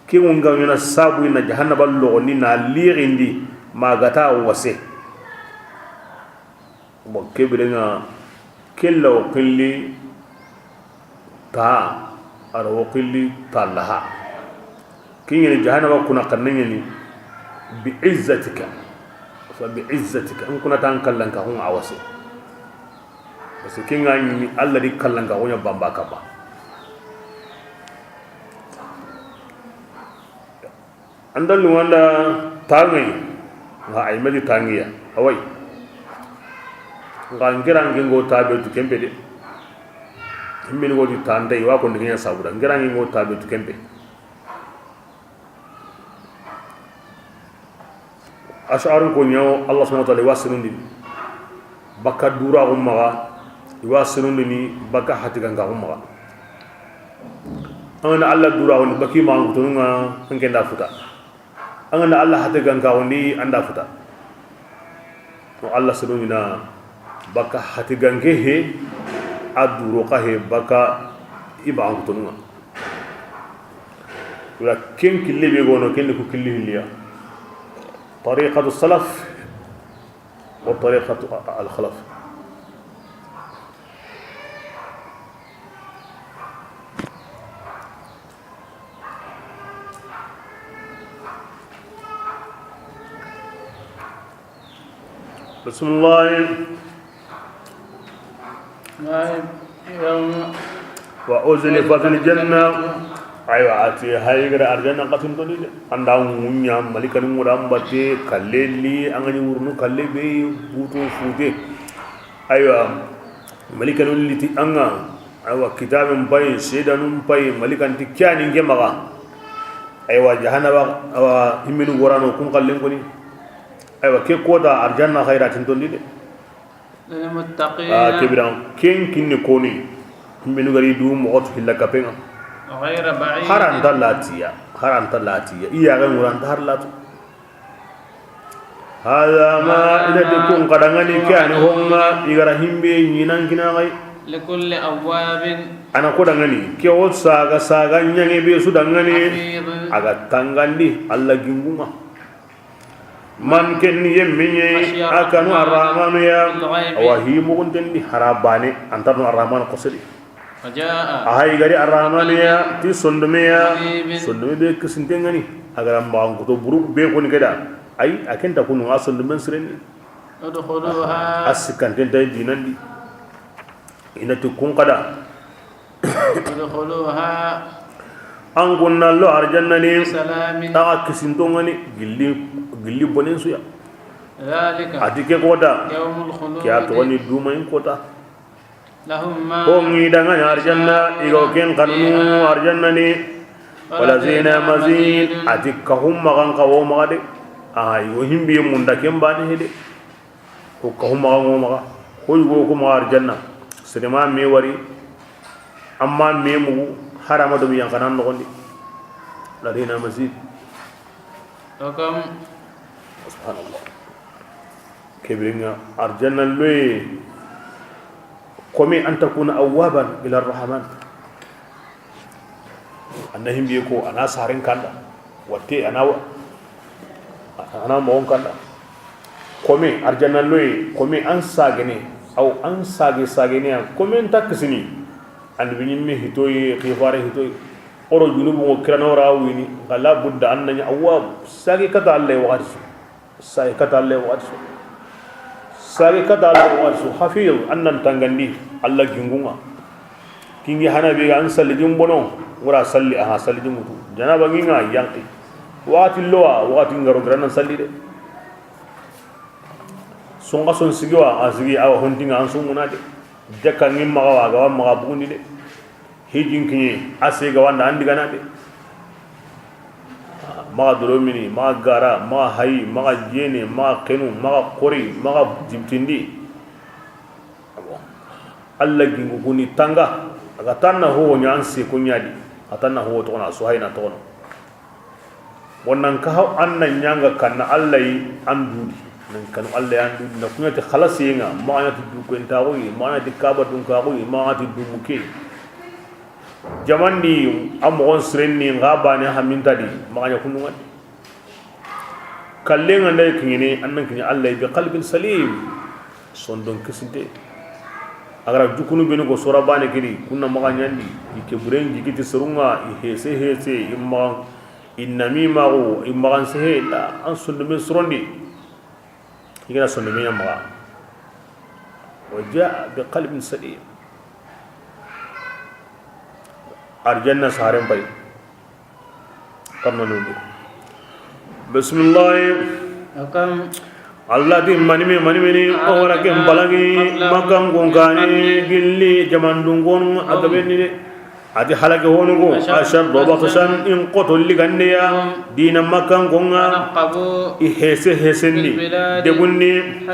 Ke ŋo nga ɲana sabu na jahannaba logondi na lirindi magata wase. Bon kebirenga kella o xilli ta ara o xilli tallaha. Kiɲeni jahannaba kuna xanne ɲeni bi izzatika. Fa bi izzatika n kuna tan kallanka xun awase. Parce que kinga ni Allah di kallanka xunya bamba kaba. Anda luwanda tangi nga ay medi tangiya away. Nga ngirangi ngo tabe tu kembe de. Min ngo di tande wa ko ndinya sabura ngirangi ngo tabe tu kembe. Ash'arun ko ɲa wo, Allah subhanahu wa ta'ala i wa senundini bakka duraxu maxa, i wa senundini bakka hatigankaxu maxa. An ga na Allah duraxundi bakki maxankutonun ŋa, an ke nda futa. An ga na Allah hatigankaxundi, an da futa. O Allah senundina bakka hatiganke he, a duro xa he bakka i maxankutonun ŋa. Wala ken kille be gono, ken ni ku killi hilliya. Tariqatu salaf wa tariqatu al-khalaf. Bismillah. Wa uzlifatil janna. Aywa, a ti hayi gara arjanna kasun to ni de. An da ŋuɲa malikanu ŋura an batte, kalle li, an ga ni wurunu kalle be butu fute. Aywa, malikanu liti an ŋa. Aywa, kitaben payi, sedanun payi, malikanti kiyani nke maxa. Aywa, jahannaba, awa, himminu gorano kun kallen koni. Aywa, ke kota arjanna xayra tintondi de. للمتقين. A kebiran ken kinni koni. Himminu gari du moxo tu hilla kapenga. غير بعيد. Haranta latiya, haranta latiya. Iya ga nguranta har latu. Hada ma, i da ti kun kadangani ke ani honga i gara himbe ɲinan kina gai. لكل أواب. Ana kodangani ke o saga saga ɲange be su dangani. حفيظ. Aga tangandi Allah gingunga. Man ken yemminye akanu arrahmanu ya. بالغيب. Awa hi muguntendi harabane antarno arrahmanu kosedi. وجاء. A hay gari arrahmanu ya ti sondomeya. منيب. Sondome be kisintengani. Agara mbaxankuto buru be koni keda. Ay, a kenta kunu a sondomen sirenni. ادخلوها. A sikkantenta dinandi. Ina ti kun kada. ادخلوها. An kunna lo arjanna ni. بسلام. Taga kisintongani gilli, gilli bonen suya. ذلك. A ti ke kota. يوم الخلود. Kiya togoni dumayin kota. لهم ما. Ko ngi dangani arjanna, يشاءون. Igo ken kanunu فيها. Arjanna ni. ولدينا مزيد. A ti kahum magan kawo magade. A, igo himbi munda ken bani hede. Ko kahum magan wo maga. Ko igo ko maga arjanna. Sedema me wari. Amma me mugu harama do mi yankanan nogondi. لدينا مزيد. Subhanallah. Kebiringa arjanna loye. Komi an takuna awwaban ila rahman. Anna himbiye ko ana saren kanda. Watte ana wa-, ana mogon kanda. Komi arjanna loye, komi an sagene, aw an sage sagene ya, komi an taksini. An bi nyimme hitoyi, khifare hitoyi. Oro junubu ngo kirana ora wini, la budda an nanya awwab. Sage kata Allah wakati. Sage kata Allah wakati. Sage kata Allah wakati. Hafiz, an nan tangandi Allah gingunga. Kingi hana be an salli jumbono, wara salli, aha, salli jumbutu. Janaba nginga yanki. Wakati lowa, wakati ngaro grana salli de. Songa son sigiwa, a sigi awa hontinga an sumuna de. Jakka ngin maga wa, ga wa maga bugundi de. Hijin kiɲe a sega wanda andi gana de. Maga doro mini, maga gara, maga hayi, maga jene, maga kenu, maga kori, maga jibtindi. Allah gingu kuni tanga. Aga tanna ho nya an se kunyadi. Atanna ho to na so hayna to no. Bon, nan ka haw an na ɲanga kanna Allah yi an dudi. Nan kanu Allah yi an dudi. Na kuɲati xalasiyenga, maxaɲati dukuentaxuyi, maxaɲati kaba dunkaxuyi, maxaɲati dumuke. Jamandi a moxon sirenni nga bane hamintadi, maxaɲa kundungadi. Kallenga nday kiɲene, an nan kiɲe Allah yi bi qalbin salim. Sondon kisinte. Agara jukunu benu go sora bane kedi, kunna maxa ɲandi, i ke buren jikiti serunga, i hese hese, i maxa, i nami maxu, i maxan sehe, la, an sondomen sorondi. I gana sondomen ɲa maxa. Wa jaa bi qalbin salim. Arjanna saren bay. Kamna nundu. Bismillah. Akam. Allah di manime, manime ni, o wara ken balagi, makan gunkani, gilli, jamandungon, a gabenni de. A ti halake honu go, ashaddu batshan, in xoto ligandeya, dina Makkanko ŋa, i hese hesendi, degundi,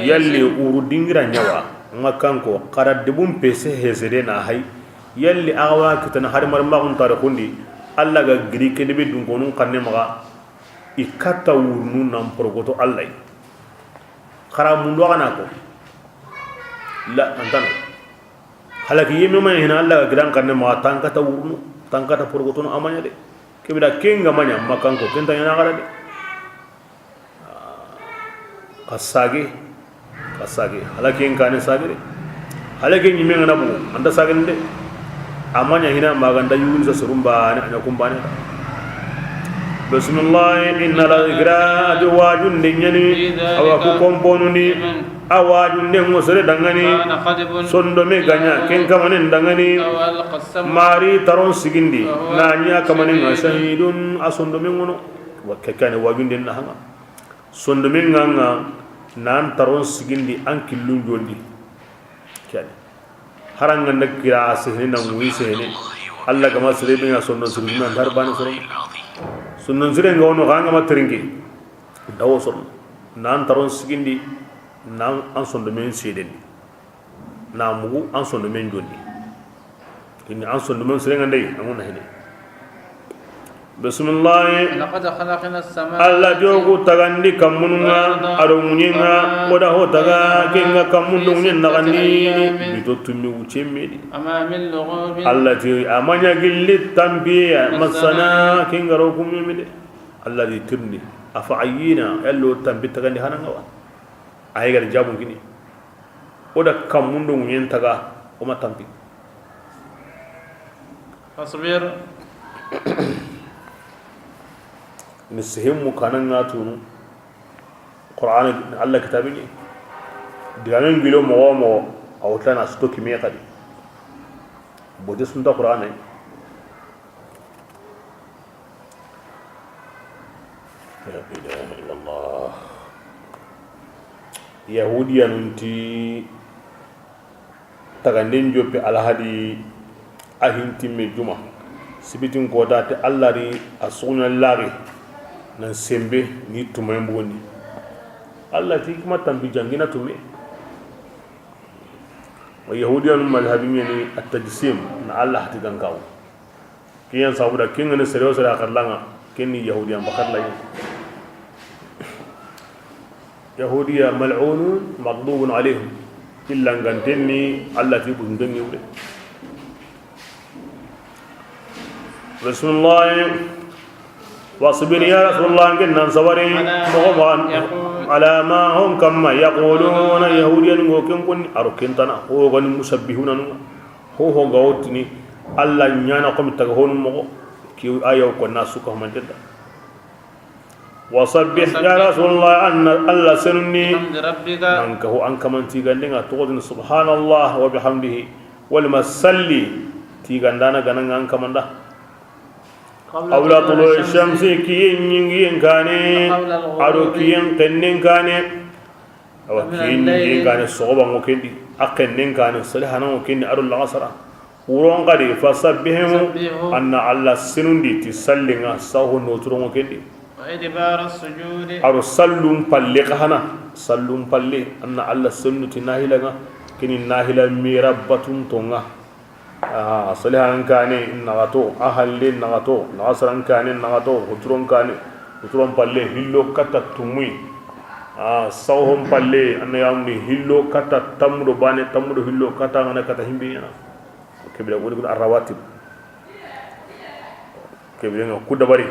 yalli wuru dingira ɲa wa, Makkanko, xara debun pese hesede na hay, yalli a ga wa kitana hari mari maxun tarixundi, Alla ga giri ke debe dunkonun xanne maxa, i katta wurunu nan porogoto Alla yi. Xara mundu a ga na ko, la, antano. Halaki yeme ma hina Alla ga giran kanne ma tankata wurnu, tankata porogotono a ma ɲa de. Kebe da kenga ma ɲa Makkanko, kenta ɲana xara de. Xa sage, xa sage. Halaki en kane sage de. Halaki ɲime ngana bugu, anta sage de. A ma ɲa hina ma ganda yugun sa surumba ne, a ɲa kumbane. Bismillah, inna la zikra, a di wajunde ɲani, awa ku komponuni. A wajunden ŋo sere dangani, sondome ga ɲa ken kamanen dangani. Mari taron sigindi, na ɲa kamanen ŋa shahidun, a sondomen ŋono. Wa ke kane wajunden na hanga. Sondomen ŋa ŋa, nan taron sigindi an killun jondi. Kane. Haranga nda kira sehene na ŋuyi sehene. Alla gama sere be ŋa sondon sirgina ndar bani soro. Sondon sire ŋa wono hanga ma teringe. Dawo soro. Nan taron sigindi. Na an sondomen sedendi, na mugu an sondomen jondi. Kini an sondomen sirenga ndey, an ŋa na hene. Bismillahi. Alla jogu tagandi kammunun ŋa, a do ŋuɲen ŋa, o da ho taga, ken ŋa kammun do ŋuɲen naxandi, bito tummi wucce me di. Alla ti, a ma ɲa gilli tampiye ya, massana, ken ga ro kumme me de. Alla di tirni, afa ayyina, yallo tampi tagandi hananga wa. Ayi gar jabun kini. O da kammun do ŋuɲen taga, o ma tampi. Fasbir. Ni sehemu kanan ŋa tunu. Qur'an, Alla kitabi ni. Digamen gilo moxo moxo, a wutana stoki me xadi. Bote sunta Qur'an. La ilaha illallah. Yahudiyanun ti taganden joppe alhadi a hintimme juma. Sibitin kota ti Alla ri a suguɲa lari nan sembe ni tumayen bugundi. Alla ti kuma tambi jangina tume. Wa Yahudiyanun madhabi ɲani at-tajsim na Alla hati gankawo. Kiyan sabuda kin ngani sere o sere a xarlanga, kin ni Yahudiyan bakar layi. Yahudiya mal'unun maghdubun alayhim. Illa ngantenni Alla ti bundengi wure. Bismillah. Wasbir ya Rasulullah, ken nan sabari, moxo ma, ala ma hon kamma, yaquluna, Yahudiyan go ken konni, aro kentana, ho gani musabbihuna nu. Ho ho ga wotini Alla ɲana komi taga honu moxo. Ki ayaw ko na suka mantenda. Wasabbih ya Rasulullah, anna Alla senunni. Bihamdi rabbika. Nan ka ho an kaman tigandenga toxodin subhanallah wa bihamdihi. Walma salli tigandana gananga an kamanda. Qabla tulu'i shamsi, kiyen ɲingiyen kane, a do kiyen xennen kane. Awa, kiyen ɲingiyen kane, soxoba ŋo kendi, a xennen kane, salihana ŋo kendi, a do laxasara. Wuron xadi, fasabbihu, anna Alla senundi ti sallinga, saho noturon ŋo kendi. A do sallun palle xa hana, sallun palle, anna Alla senundi ti nahilanga, kini nahila mira batun tonga. A salihan kane naxato, a halle naxato, laxasaran kane naxato, huturon kane, huturon palle, hillo kata tumuy. A sawhon palle, anna yamni hillo kata tammudo bane, tammudo hillo kata ngana kata himbe yana. Kebira woni kun arrawatib. Kebira nga ku dabari.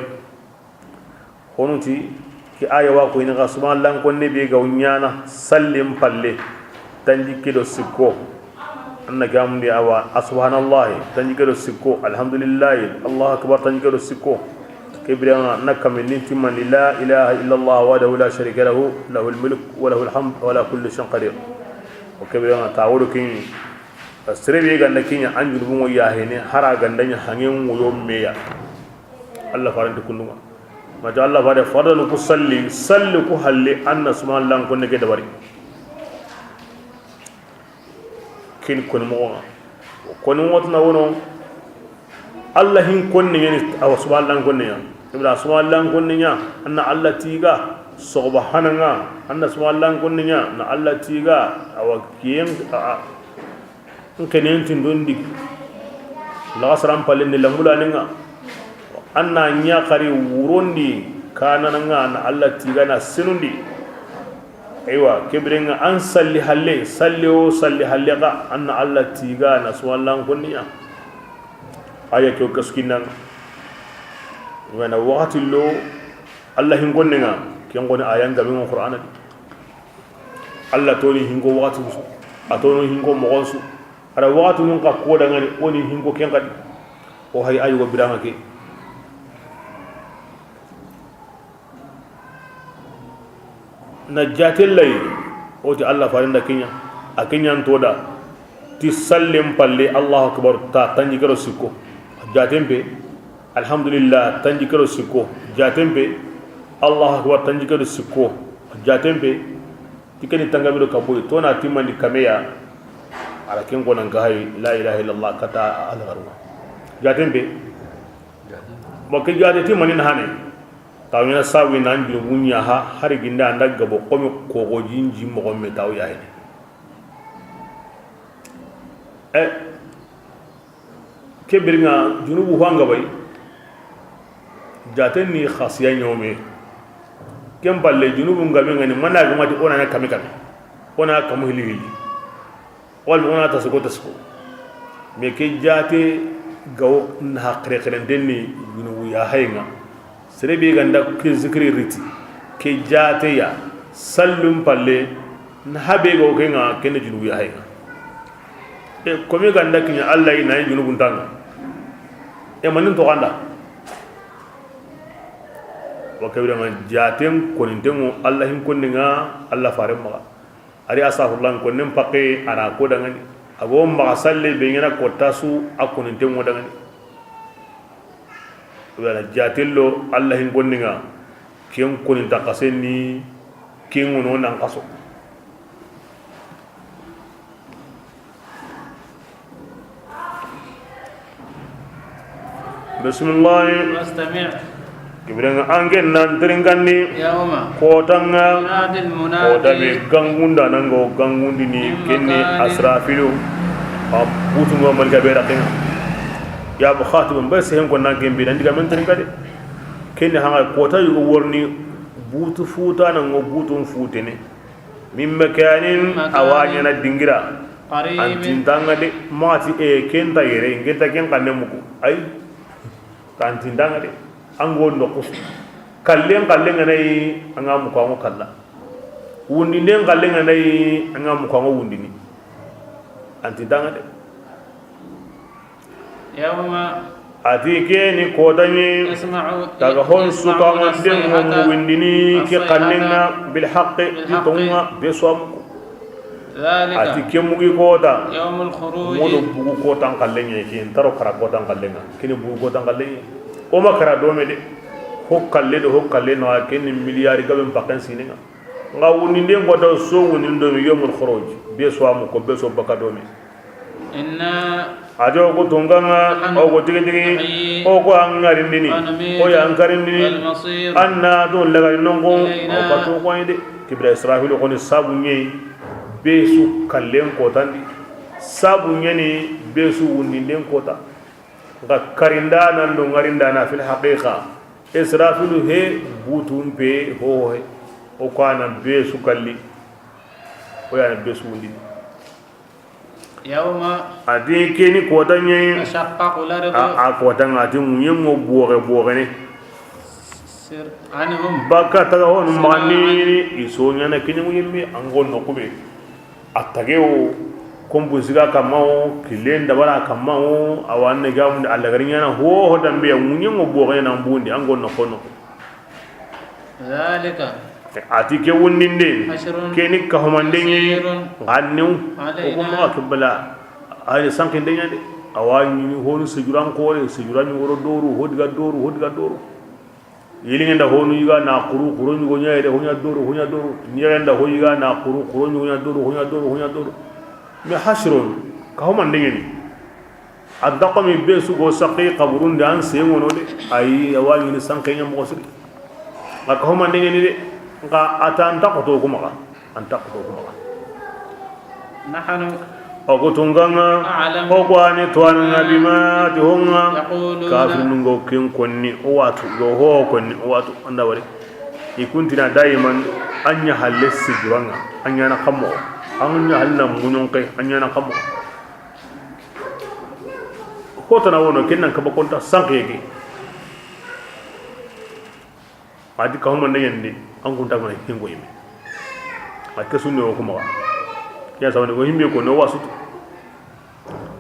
Honuti, ki aya wa ko ina ga subhanallah, ko ne be ga ɲana sallin palle, tanjikke do sikko. Anna gamundi awa, a subhanallahi, tanjikke do sikko, alhamdulillahi, Allahu akbar, tanjikke do sikko. Kebira na kamini timani, la ilaha illallah wahdahu la sharika lahu, lahul mulk wa lahul hamd wa ala kulli shay'in qadir. O kebira na tawodo kini. Sere be ganda kinya an junubu ngo yahene, hara ganda nya hangen ngo yo meya. Alla faranti kundunga. Mata Alla fare fadanu ku salli, salli ku halle, anna subhanallah ko ne ke dabari. Kin koni moxo ŋa. Koni ŋotna wono, Alla hin konne ɲa ni, awa, subhanallah konne ɲa. Ibra subhanallah konne ɲa, an na Alla tiga, soxoba hana ŋa, an na subhanallah konne ɲa, na Alla tiga, awa, kiyen, a, a, n kenen tindondi, laxasaran palen ni lambulanen ŋa, an na ɲa xari wurondi, kanana ŋa, na Alla tiga na senundi. Eywa, ke biren ŋa an salli halle, salli o salli halle xa, an na Alla tiga na subhanallah konne ɲa. Aya ke o kaskinnan ŋa. Ŋa na waxati lo, Alla hin konne ŋa, ken koni aya n gabe ŋa Qur'ana di. Alla toni hin ko waxati su, a toni hin ko moxon su. Ara waxati nun ka ko da ŋa ni, o ni hin ko ken xadi. O hay ayu go biranga ke. Na jaten lay, o ti Alla faren da ke ɲa, a ke ɲa n to da, ti sallen palle, Allahu akbar, ta tanjikke do sikko, jaten pe, alhamdulillah, tanjikke do sikko, jaten pe, Allahu akbar, tanjikke do sikko, jaten pe, ti ke ni tanga be do ka boyi, to na timmandi kame ya, a ra ken ko nan ga hay, la ilaha illallah, kata Alla garu. Jaten pe, bon, ke jate timmandi na hane. Taw ɲana sawi nan junubu ɲa ha, hari ginda an da gabo, komi kogo jinji moxo me taw ya hene. E, ke biren ŋa junubu ho an ga bay, jaten ni xasiya ɲome. Ken palle junubu n gabe ŋa ni, mana ga ma ti o na ɲa kame kame, o na kamu hili hili. Wala o na tasiko tasiko. Mais ke jate gawo na xerexerenten ni junubu ya hay ŋa. Sere be ga nda ke zikiri riti, ke jate ya, sallun palle, na habe gawo ke ŋa, ken ni junubu ya hay ŋa. E, komi ga nda ke ɲa Alla yi na yi junubu n ta ŋa. E, manin to ganda. Wa ke biren ŋa jaten koninten ŋo Alla hin konne ŋa, Alla faren maxa. Ari astaghfirullah konnen pakke a na ko da ŋa ni. A go maxa salle be ɲana ko tasu a koninten ŋo da ŋa ni. Wala jatello Alla hin konne ŋa, ken konin ta xasen ni, ken ŋo no nan xaso. Bisimilahi. Wastami'. Ke biren ŋa an ke nan tirinkandi. Yawma. Kota ŋa. Yunadi al-munadi. Kota be gangunda nan go gangundini, min kenni makani. Asrafilu. A butu ŋo malika be raxen ŋa. Ya mukhatiban, be sehen ko nan ken bi nan diga men tirinkadi. Kenni hanga kota yugo worni butu futa nan go butun futene. Min makanin, makanin, a wa ɲana dingira. Qaribin. An tinta ŋa de, ma ti, e, ken ta yere, ken ta ken xanne muku. Ay, an tinta ŋa de. An go noxu su. Kallen, kallen ŋa na yi, an ga muku an go kalla. Wundinden kallen ŋa na yi, an ga muku an go wundini. An tinta ŋa de. Yawma. A ti ke ni kota ɲi. Yasma'u, taga hon su ka ŋa den ŋo mugindini ke xannen ŋa, bil haqqi, ti tonŋa be su a muku. Dhalika. A ti ke mugi kota. Yawmul khuruj. Modo bugu kotan kallen ŋa, ke n taro kara kotan kallen ŋa. Ke ni bugu kotan kallen ŋa. O ma kara dome de. Ho kalle do ho kalle na ke ni miliyari gaben pakken sinen ŋa. Nga wundinden kota so wundin do mi yawmul khuruj. Be su a muku be su baka dome. Inna. A ti o ku tunka ŋa, nahnu, o ku tigi tigi, nuhyi, o ku an ŋarindini, wa numitu, o ya an karindini, wal masir, an na to lagari nonko, ilayna, o ka to ko de. Kibra Israfilu koni sabu ɲi, be su kallen kotandi, sabu ɲi ni be su wundinden kota. Nga karinda nan do ŋarinda na fil haqiqa, Israfilu he butun pe ho he, o ko an na be su kalli, o ya na be su wundini. Yawma. A ti ke ni kota ɲi. Tashaqqaqu al-ardu. A, a kota ŋa a ti ŋuɲen ŋo boxe boxene. Sir-, anhum. Baka taga honu maxandini, i so ɲana ke ni ŋuɲen mi an go noxu be. A tage o, konpun siga kamma o, killen dabara kamma o, a wa ne gamundi a lagari ɲana ho ho dambe ya ŋuɲen ŋo boxene nan bundi an go noxo noxo. Dhalika. A ti ke wundinde, hashrun, ke ni kahomande ɲi, yasirun, xa new, alayna, o ko maxa ke bala, a ni sankinde ɲa de, a wa ɲi honu sejuran kore, sejuran ɲi woro doru, ho diga doru, ho diga doru. Yilingenda honu yiga na kuru, kuru ɲugo ɲa yede, ho ɲa doru, ho ɲa doru. Ɲegenda ho yiga na kuru, kuru ɲugo ɲa doru, ho ɲa doru, ho ɲa doru. Mais hashrun, kahomande ɲi ni. A da xomi be su go saqi xaburun di an seŋono de. Ayi, a wa ɲini sanqe ɲa moxo siri. A ka humande ɲeni de. Nxa a ta an ta xoto ku maxa. An ta xoto ku maxa. Nahnu. O ku tungaŋa. A'lamu. O ku ani tuwaana ŋa bima ti hoŋa. Yaquluna. Kafirinu go ken konni o watu, go ho konni o watu. An da wari. I kuntina daiman, an ɲa halle sijuraŋa, an ɲa na xamo. An ɲa halle na muɲunke, an ɲa na xamo. Hotana wono ken nan kaba konta sanqe ke. A di ka humande ɲeni de, an kunta gona hingo yime. A ke sunne o ku maxa. Ya sabane go himbe ko no wasutu.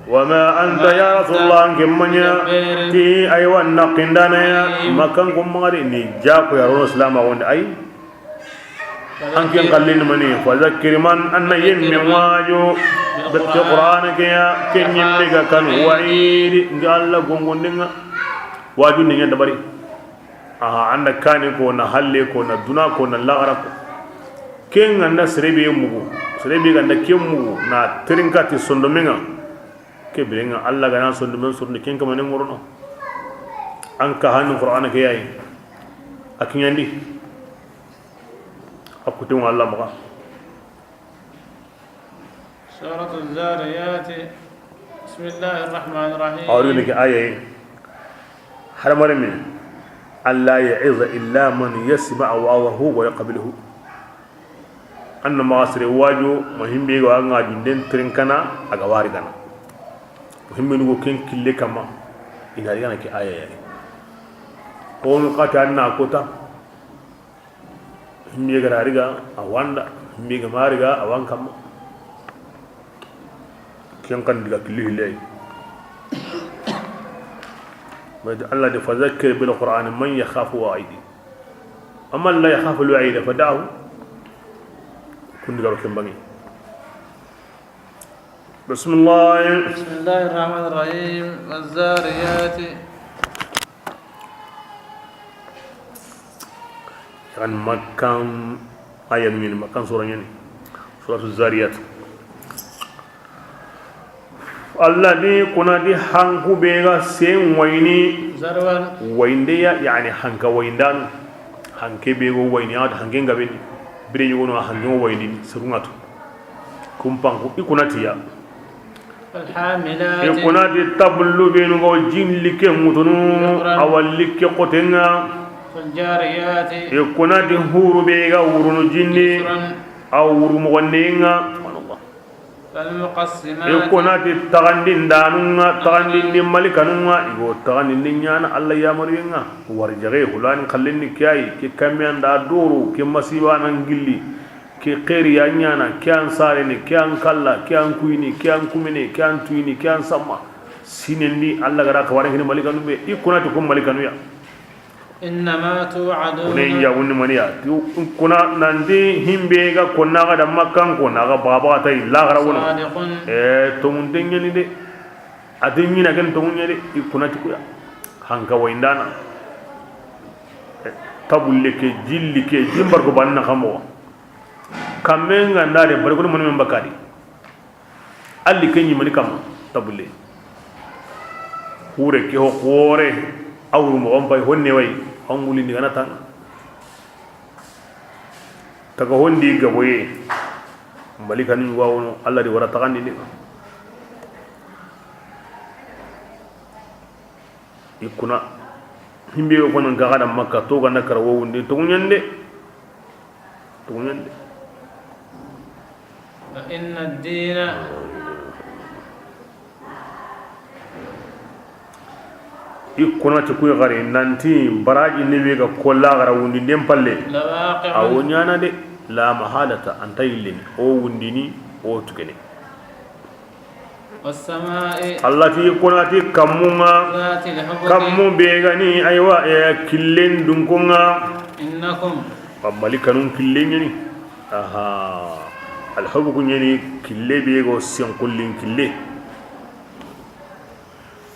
Wa ma anta ya Rasulullah, an ke ma ɲa ti aywa naqindana ya. Makkan ko magari ni jako ya rono silama wonde ay. An ken kallin mani, fa zakkir man, an na yemme wajo, be Qur'an ke ya, ken yemme ga kan wa'idi, ngi Allah gongondenga, waju ni ɲa dabari. Aha, an da kani ko na halle ko na duna ko na laxara ko. Ken an da serebe mugu, serebe ga an da ken mugu, na terinka ti sondomenga. Ke birenga Allah ga na sondomen sorondi ken kamane ŋorono. An ka hanu Qur'an ke yayi. A kiɲandi. A kuteŋo Allah maxa. Suratu Zariyati. Bismillahi rahmani rahim. Awri ni ke ayaye. Hadamaren me. Alla ya'iza illa man yasma'u wa'azahu wa yaqbaluhu. An na maxa sere wajo ma himbe ga wa ŋa junden tirinkana a ga wari gana. Himbe nugo ken kille kama. Ina rigana ke ayaye. Ko no kata an na kota. Himbe ga ra riga a wanda, himbe ga ma riga a wan kamma. Ken kan diga killi hilay. Mai Allah de, fa zakkir bil Qur'ani man yakhafu wa'idi. Amma la yakhafu al wa'ida fa da'ahu. Kun diga ken bangi. Bismillah. Bismillahir rahmanir rahim. Waz zariyati. Yan Makkan aya ni, Makkan sura ni. Suratu Zariyat. Alla di kuna di hanku be ga sen wayini. Zarwan. Wayinde ya, yani hanka wayindanu. Hanke be go wayini, ya hanke ngabeni. Bire yugo no hanke wayini, surungatu. Kumpanku, i kuna ti ya. Falhamilati. I kuna ti tabullu benu go jin like mutunu, wiqran, awa like kotenga. Faljariyati. I kuna ti huru be ga wurunu jinni, yusran, awa wuru mogondenga. Subhanallah. Falmuqassimati. I kuna ti taxandindanunga, taxandindi malikanunga, i go taxandindi ɲana Alla yamariyenga. Warjaxe hulani xallenni ke ayi, ke kamiyan da doro, ke masiba nan gilli. Ke xeeri ya ɲana, ke an sarene, ke an kalla, ke an kuyini, ke an kumene, ke an tuyini, ke an samma. Sinendi, Alla ga ra xawaare kini malikanu be, i kuna ti kun malikanu ya. Innama tu'aduna. Kune ya wunni maniya. Ti kuna nanti himbe ga konna ga da Makkan ko na ga baba tay laxara wono. Sadiqun. E, tongunte ɲani de. Ati ɲina ken tongu ɲa de, i kuna ti kuya. Hanka wayindana. E, tabulle ke, jilli ke, jimbar ko banna xamo. Kammen ga nda de, bari ko mani men bakadi. Alli ke ɲimani kamma, tabulle. Hure ke ho xore, awru mo on bay honne way, angulindi gana tanga. Taga hondi gaboye. Malikanu wawono, Alla di wara taxandini. I kuna himbe ko nan ga da Makka to ga na kara wo wunde to ɲande. To ɲande. Fa inna ad-dina. I kuna ti kuy gari nanti baraji ne be ga kolla gara wundi den palle. Lawaqi'un. Awo ɲana de, la mahalata, anta yillini, o wundini, o tukene. Wassamai. Alla ti i kuna ti kammunga. Zatil hubuki. Kammu be gani, aywa, e, killen dunkunga. Innakum. Malikanu killen ɲani. Aha. Al hubuku ɲani kille be go senkullin kille.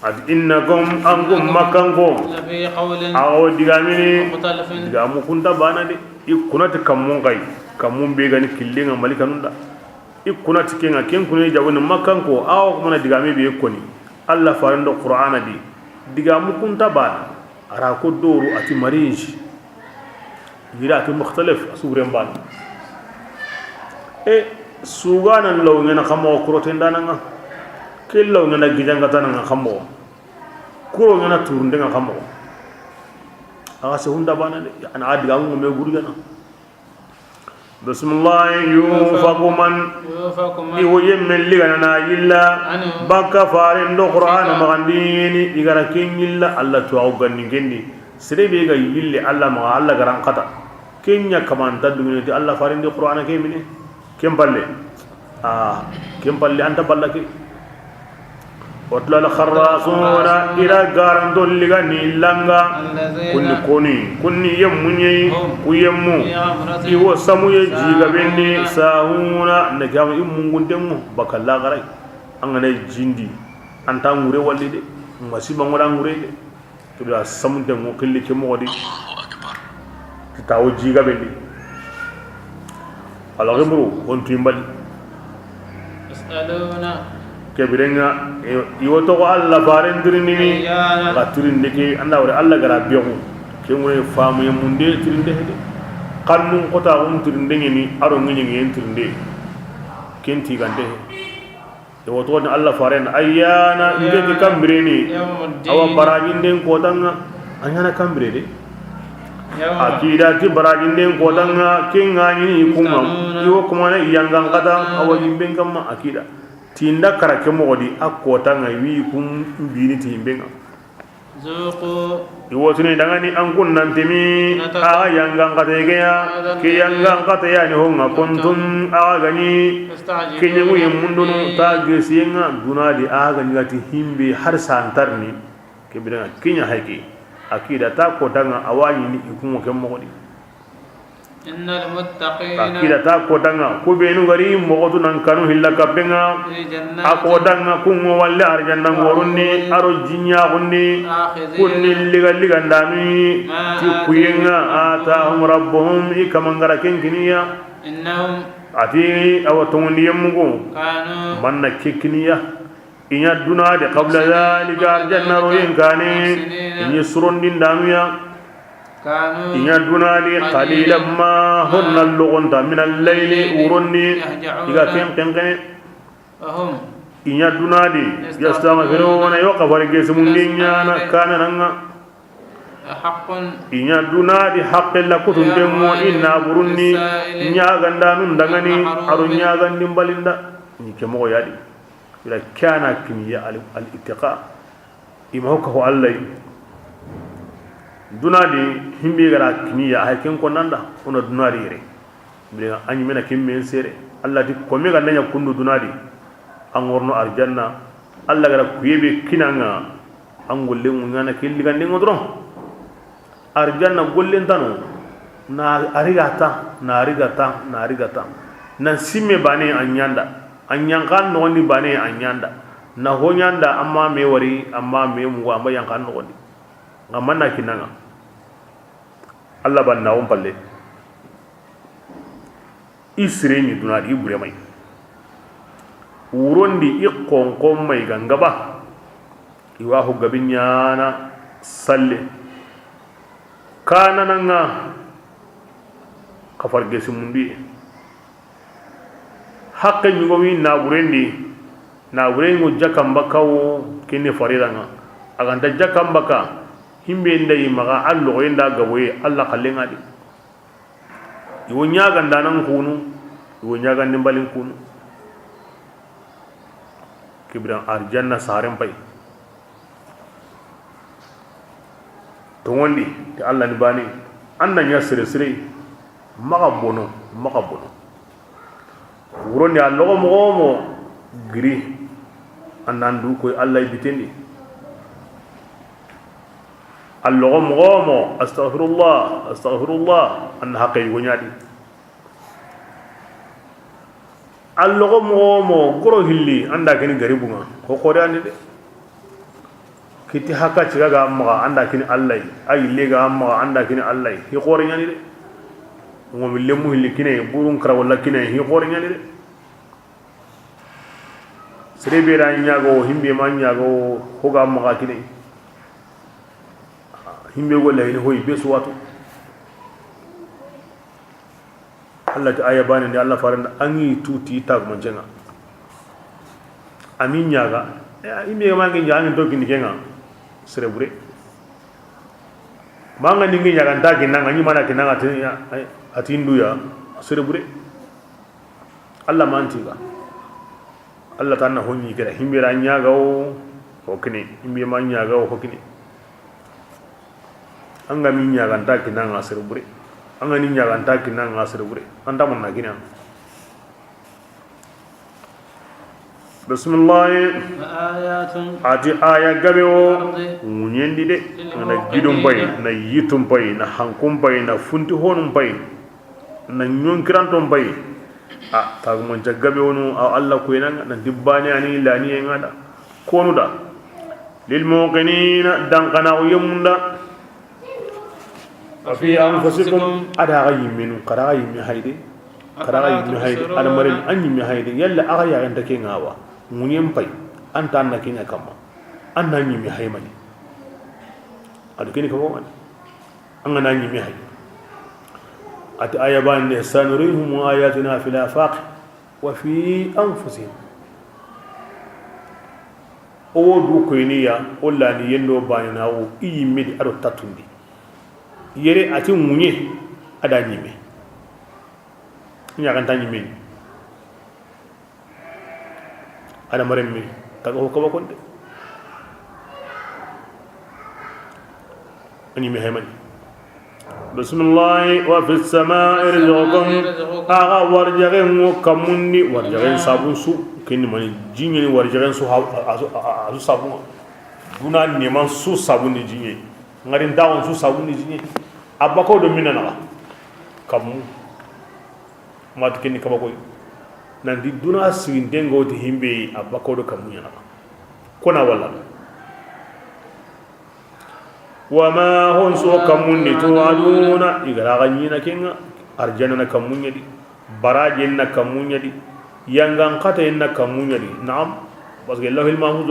Ati innakum, an kun Makkanko. Lafi qawlin. Awo digamini. Mukhtalifin. Digamu kunta bana de. I kuna ti kammun kay. Kammun be gani killen ŋa malikanun da. I kuna ti kenga, ken kune jagoni Makkanko, awa kumana digame be koni. Alla faren do Qur'ana di, digamu kunta bana, a ra ko doru a ti marij, gira a ti mukhtalif, a suguren bana. E, sugana law ɲana xa moxo kurotendananga, ke law ɲana gijangatananga xa moxo, kuro ɲana turundenga xa moxo. Axa sehunda bana de, ana a digamu me gurgana. Bismillah. Yufaku man. Yufaku man. I wo yemme ligana na yilla. Anhu. Baka faren do Qur'ana maxandini, i gara ken yilla Alla to aw ganni kendi. Sere be ga yille Alla maxa, Alla garan kata. Kenya kamanta dumine ti Alla faren di Qur'ana ke mine. Ken palle. A, ken palle anta balla ke. Watla al kharrasuna, ira garanto ligani langa. Kunni koni, kunni yemmunye, ku yemmu. I wo samuye jiga benni sahuna, na kiyama i munguntenmu baka lagarai. An gana jindi, anta ngure walli de, masiba ngora ngure de. Kibira samunte ŋo killi ke moxo di. Ti tawo jiga bendi. Ala gimru on tuimbali. Yasaluna. Kebirenga, i wo toxo Alla faren tirindini. Ayyana. Ga tirinde ke anda wori Alla gara bexu. Ke ŋoye famuye munde tirinde hede. Kannun kota xun tirinde ŋeni aro ŋeñe ŋen tirinde. Ken tigante he. E wo toxoni Alla faren ayyana, nge ti kambireni. Awa barajinden kotanga. A ɲana kambire de. A kida ti barajinden kotanga, ke ŋaɲini i kunga. I wo kumana i yangan kata, awa yimben kamma a kida. Tinda kara ke moxo di a kotanga, wi kun bini ti yimbenga. Zuqu. I wotini dangani an kunnantemi. Axa yangan xategeya. Ke yangan xateyani honga kuntum axa gani. Keñegu yemmundunu ta gesiyenga dunadi axa gani gati himbe har santarni. Ke bidanga keña hayke. A kida ta kotanga awañini i kungo ke moxodi. Innal muttaqina. A kida ta kotanga ku benu gari moxotu nan kanu hilla kappenga. Fi jannatin. A kotanga kungo walle arjanna ngorunni aro jiñaxunni. Akhidina. Kunni liga liga ndami. Ma. Ti kuyenga atahum. Atahum rabbuhum i kamangara kenkiniya. Innahum. Ati awa tongundi yemmugo. Kanu. Manna kekkiniya. I ña dunadi qabla dhalika arjanna royen kane. Muhsinin. I ñi surondindanuya. Kanu. I ña dunadi qalilan ma honna logonta min al-layli wuronni. Yahja'una. I ga ken kenkene. Wa hum. I ña dunadi yastaghfiruna yo kafari gesimundi ñana kanananga. Haqqun. I ña dunadi haqqe la kutundengo. Yawma. I naburunni. Lis-sa'ili. Ñagandanun dangani. Al-mahrum. Aro ñagandin balinda. Ni ke moxo yadi. Ila kana kiniya al, al ittiqa. Ima hokka ho Allah yi. Dunadi himbe gara kiniya hay ken ko nanda. Ona dunadi yere. Bile a ñimena kimmen sere. Allah ti kome ga nanya kundu dunadi. An worno arjanna. Allah gara kuyebe kinanga. An golle mu ñana kelli gande ngodron. Arjanna gollentano, na arigata, na arigata, na arigata. Na simme bane a ñanda, a ñankan nogondi bane a ñanda. Na ho ñanda amma me wari, amma me mugo, amma yankan nogondi. Nga manna kinanga. Allah banna on palle. I sireni dunadi i buremay. Wurondi i konkonmay ga ngaba. I wa ho gabi ñana salle. Kanananga kafar gesi mundi. Hakke ñugowi naburendi. Naburengo jakamba kawo kenne fariranga. Aganta jakamba ka himbe ndayi maga allogoye nda gaboye Allah kallengadi. Iwo ñagandanan kunu, iwo ñagandin balin kunu. Kibiran arjanna saren pay. Tongondi ti Allah ni bani. Anna ña sere sere. Maxa bono, maxa bono. Wurondi a loxo moxo mo giri. Annan du koy Allah bitendi. A loxo moxo mo, astaghfirullah, astaghfirullah, an na haqqe yugo ñadi. A loxo moxo mo goro hilli, an da kini garibunga, ho xore andi de. Kiti haka ciga ga maxa, an da kini Allah, a yille ga maxa, an da kini Allah, hi xore ñani de. Ngomi lemu hilli kine, burun kara wala kine, hi xore ñani de. Sere be ra ɲaga wo, himbe ma ɲaga wo, ho ga maxa kine. Himbe go la ini hoy be suwatu. Allah ti aya bane ndi Allah faranda angi tuti tagmancenga. Ami ɲaga, eh, himbe ma ngi ɲaga ngi to kini kenga. Sere bure. Manga ni ngi ɲaga nta kinanga, ni mana kinanga ati, ati nduya, sere bure. Allah mantiga. Allah tanna honni kira, himbe ra ɲaga wo, ho kine, himbe ma ɲaga wo, ho kine. Anga mi ɲaga nta kinanga sere bure. Anga ni ɲaga nta kinanga sere bure. Anta manna kinanga. Bismillah. وآيات Ati aya gabe wo, في الأرض ŋuɲendi de, للموقنين na gidum pay, na yitum pay, na hankum pay, na funti honum pay, na ɲonkiranton pay. A tagumance gabe wonu, a Allah koyna na dibbane ani laniye ngada. Konu da. للموقنين, dankana o yemunda. وفي أنفسكم, ada ga yimmenu, kada ga yimme hayde. Kada ga yimme hayde, أفلا تبصرون. Adamaren, an yimme hayde, yalla aga yaganta ke ngawa. Ŋuɲen pay, anta na kinya kamma. An na yimme haymani. Adu kini kabo mani. An ga na yimme hay. Ati aya bane, سنريهم آياتنا في الآفاق وفي أنفسهم. O wo du koyni ya, o lani yendo bane na wo i yimme di ado tatundi. Yere ati ŋuɲe, ada yimme. Ɲaganta yimme ni. Adamaren me, taga ho kaba konde. Ani me haymani. Bismillah, وفي السماء رزقكم. Aga warjagen ŋo kamundi, warjagen sabun su, kini mani jiɲe ni warjagen su ha-, a-, a-, a-, a-, su sabun. Duna neman su sabun ni jiɲe. Ngari ndagon su sabun ni jiɲe. Abako do minana. Kamu. Mati keni kaba koy. Nanti duna siginten ga woti himbe, a bako do kamu ɲana. Kona wala. وما, hon su kamundi, توعدون, i ga ra ga ɲina kenga. Arjanna na kamu ɲa di. Barajen na kamu ɲa di. Yangan kata na kamu ɲa di. Naam. Parce que Lawhil Mahfuz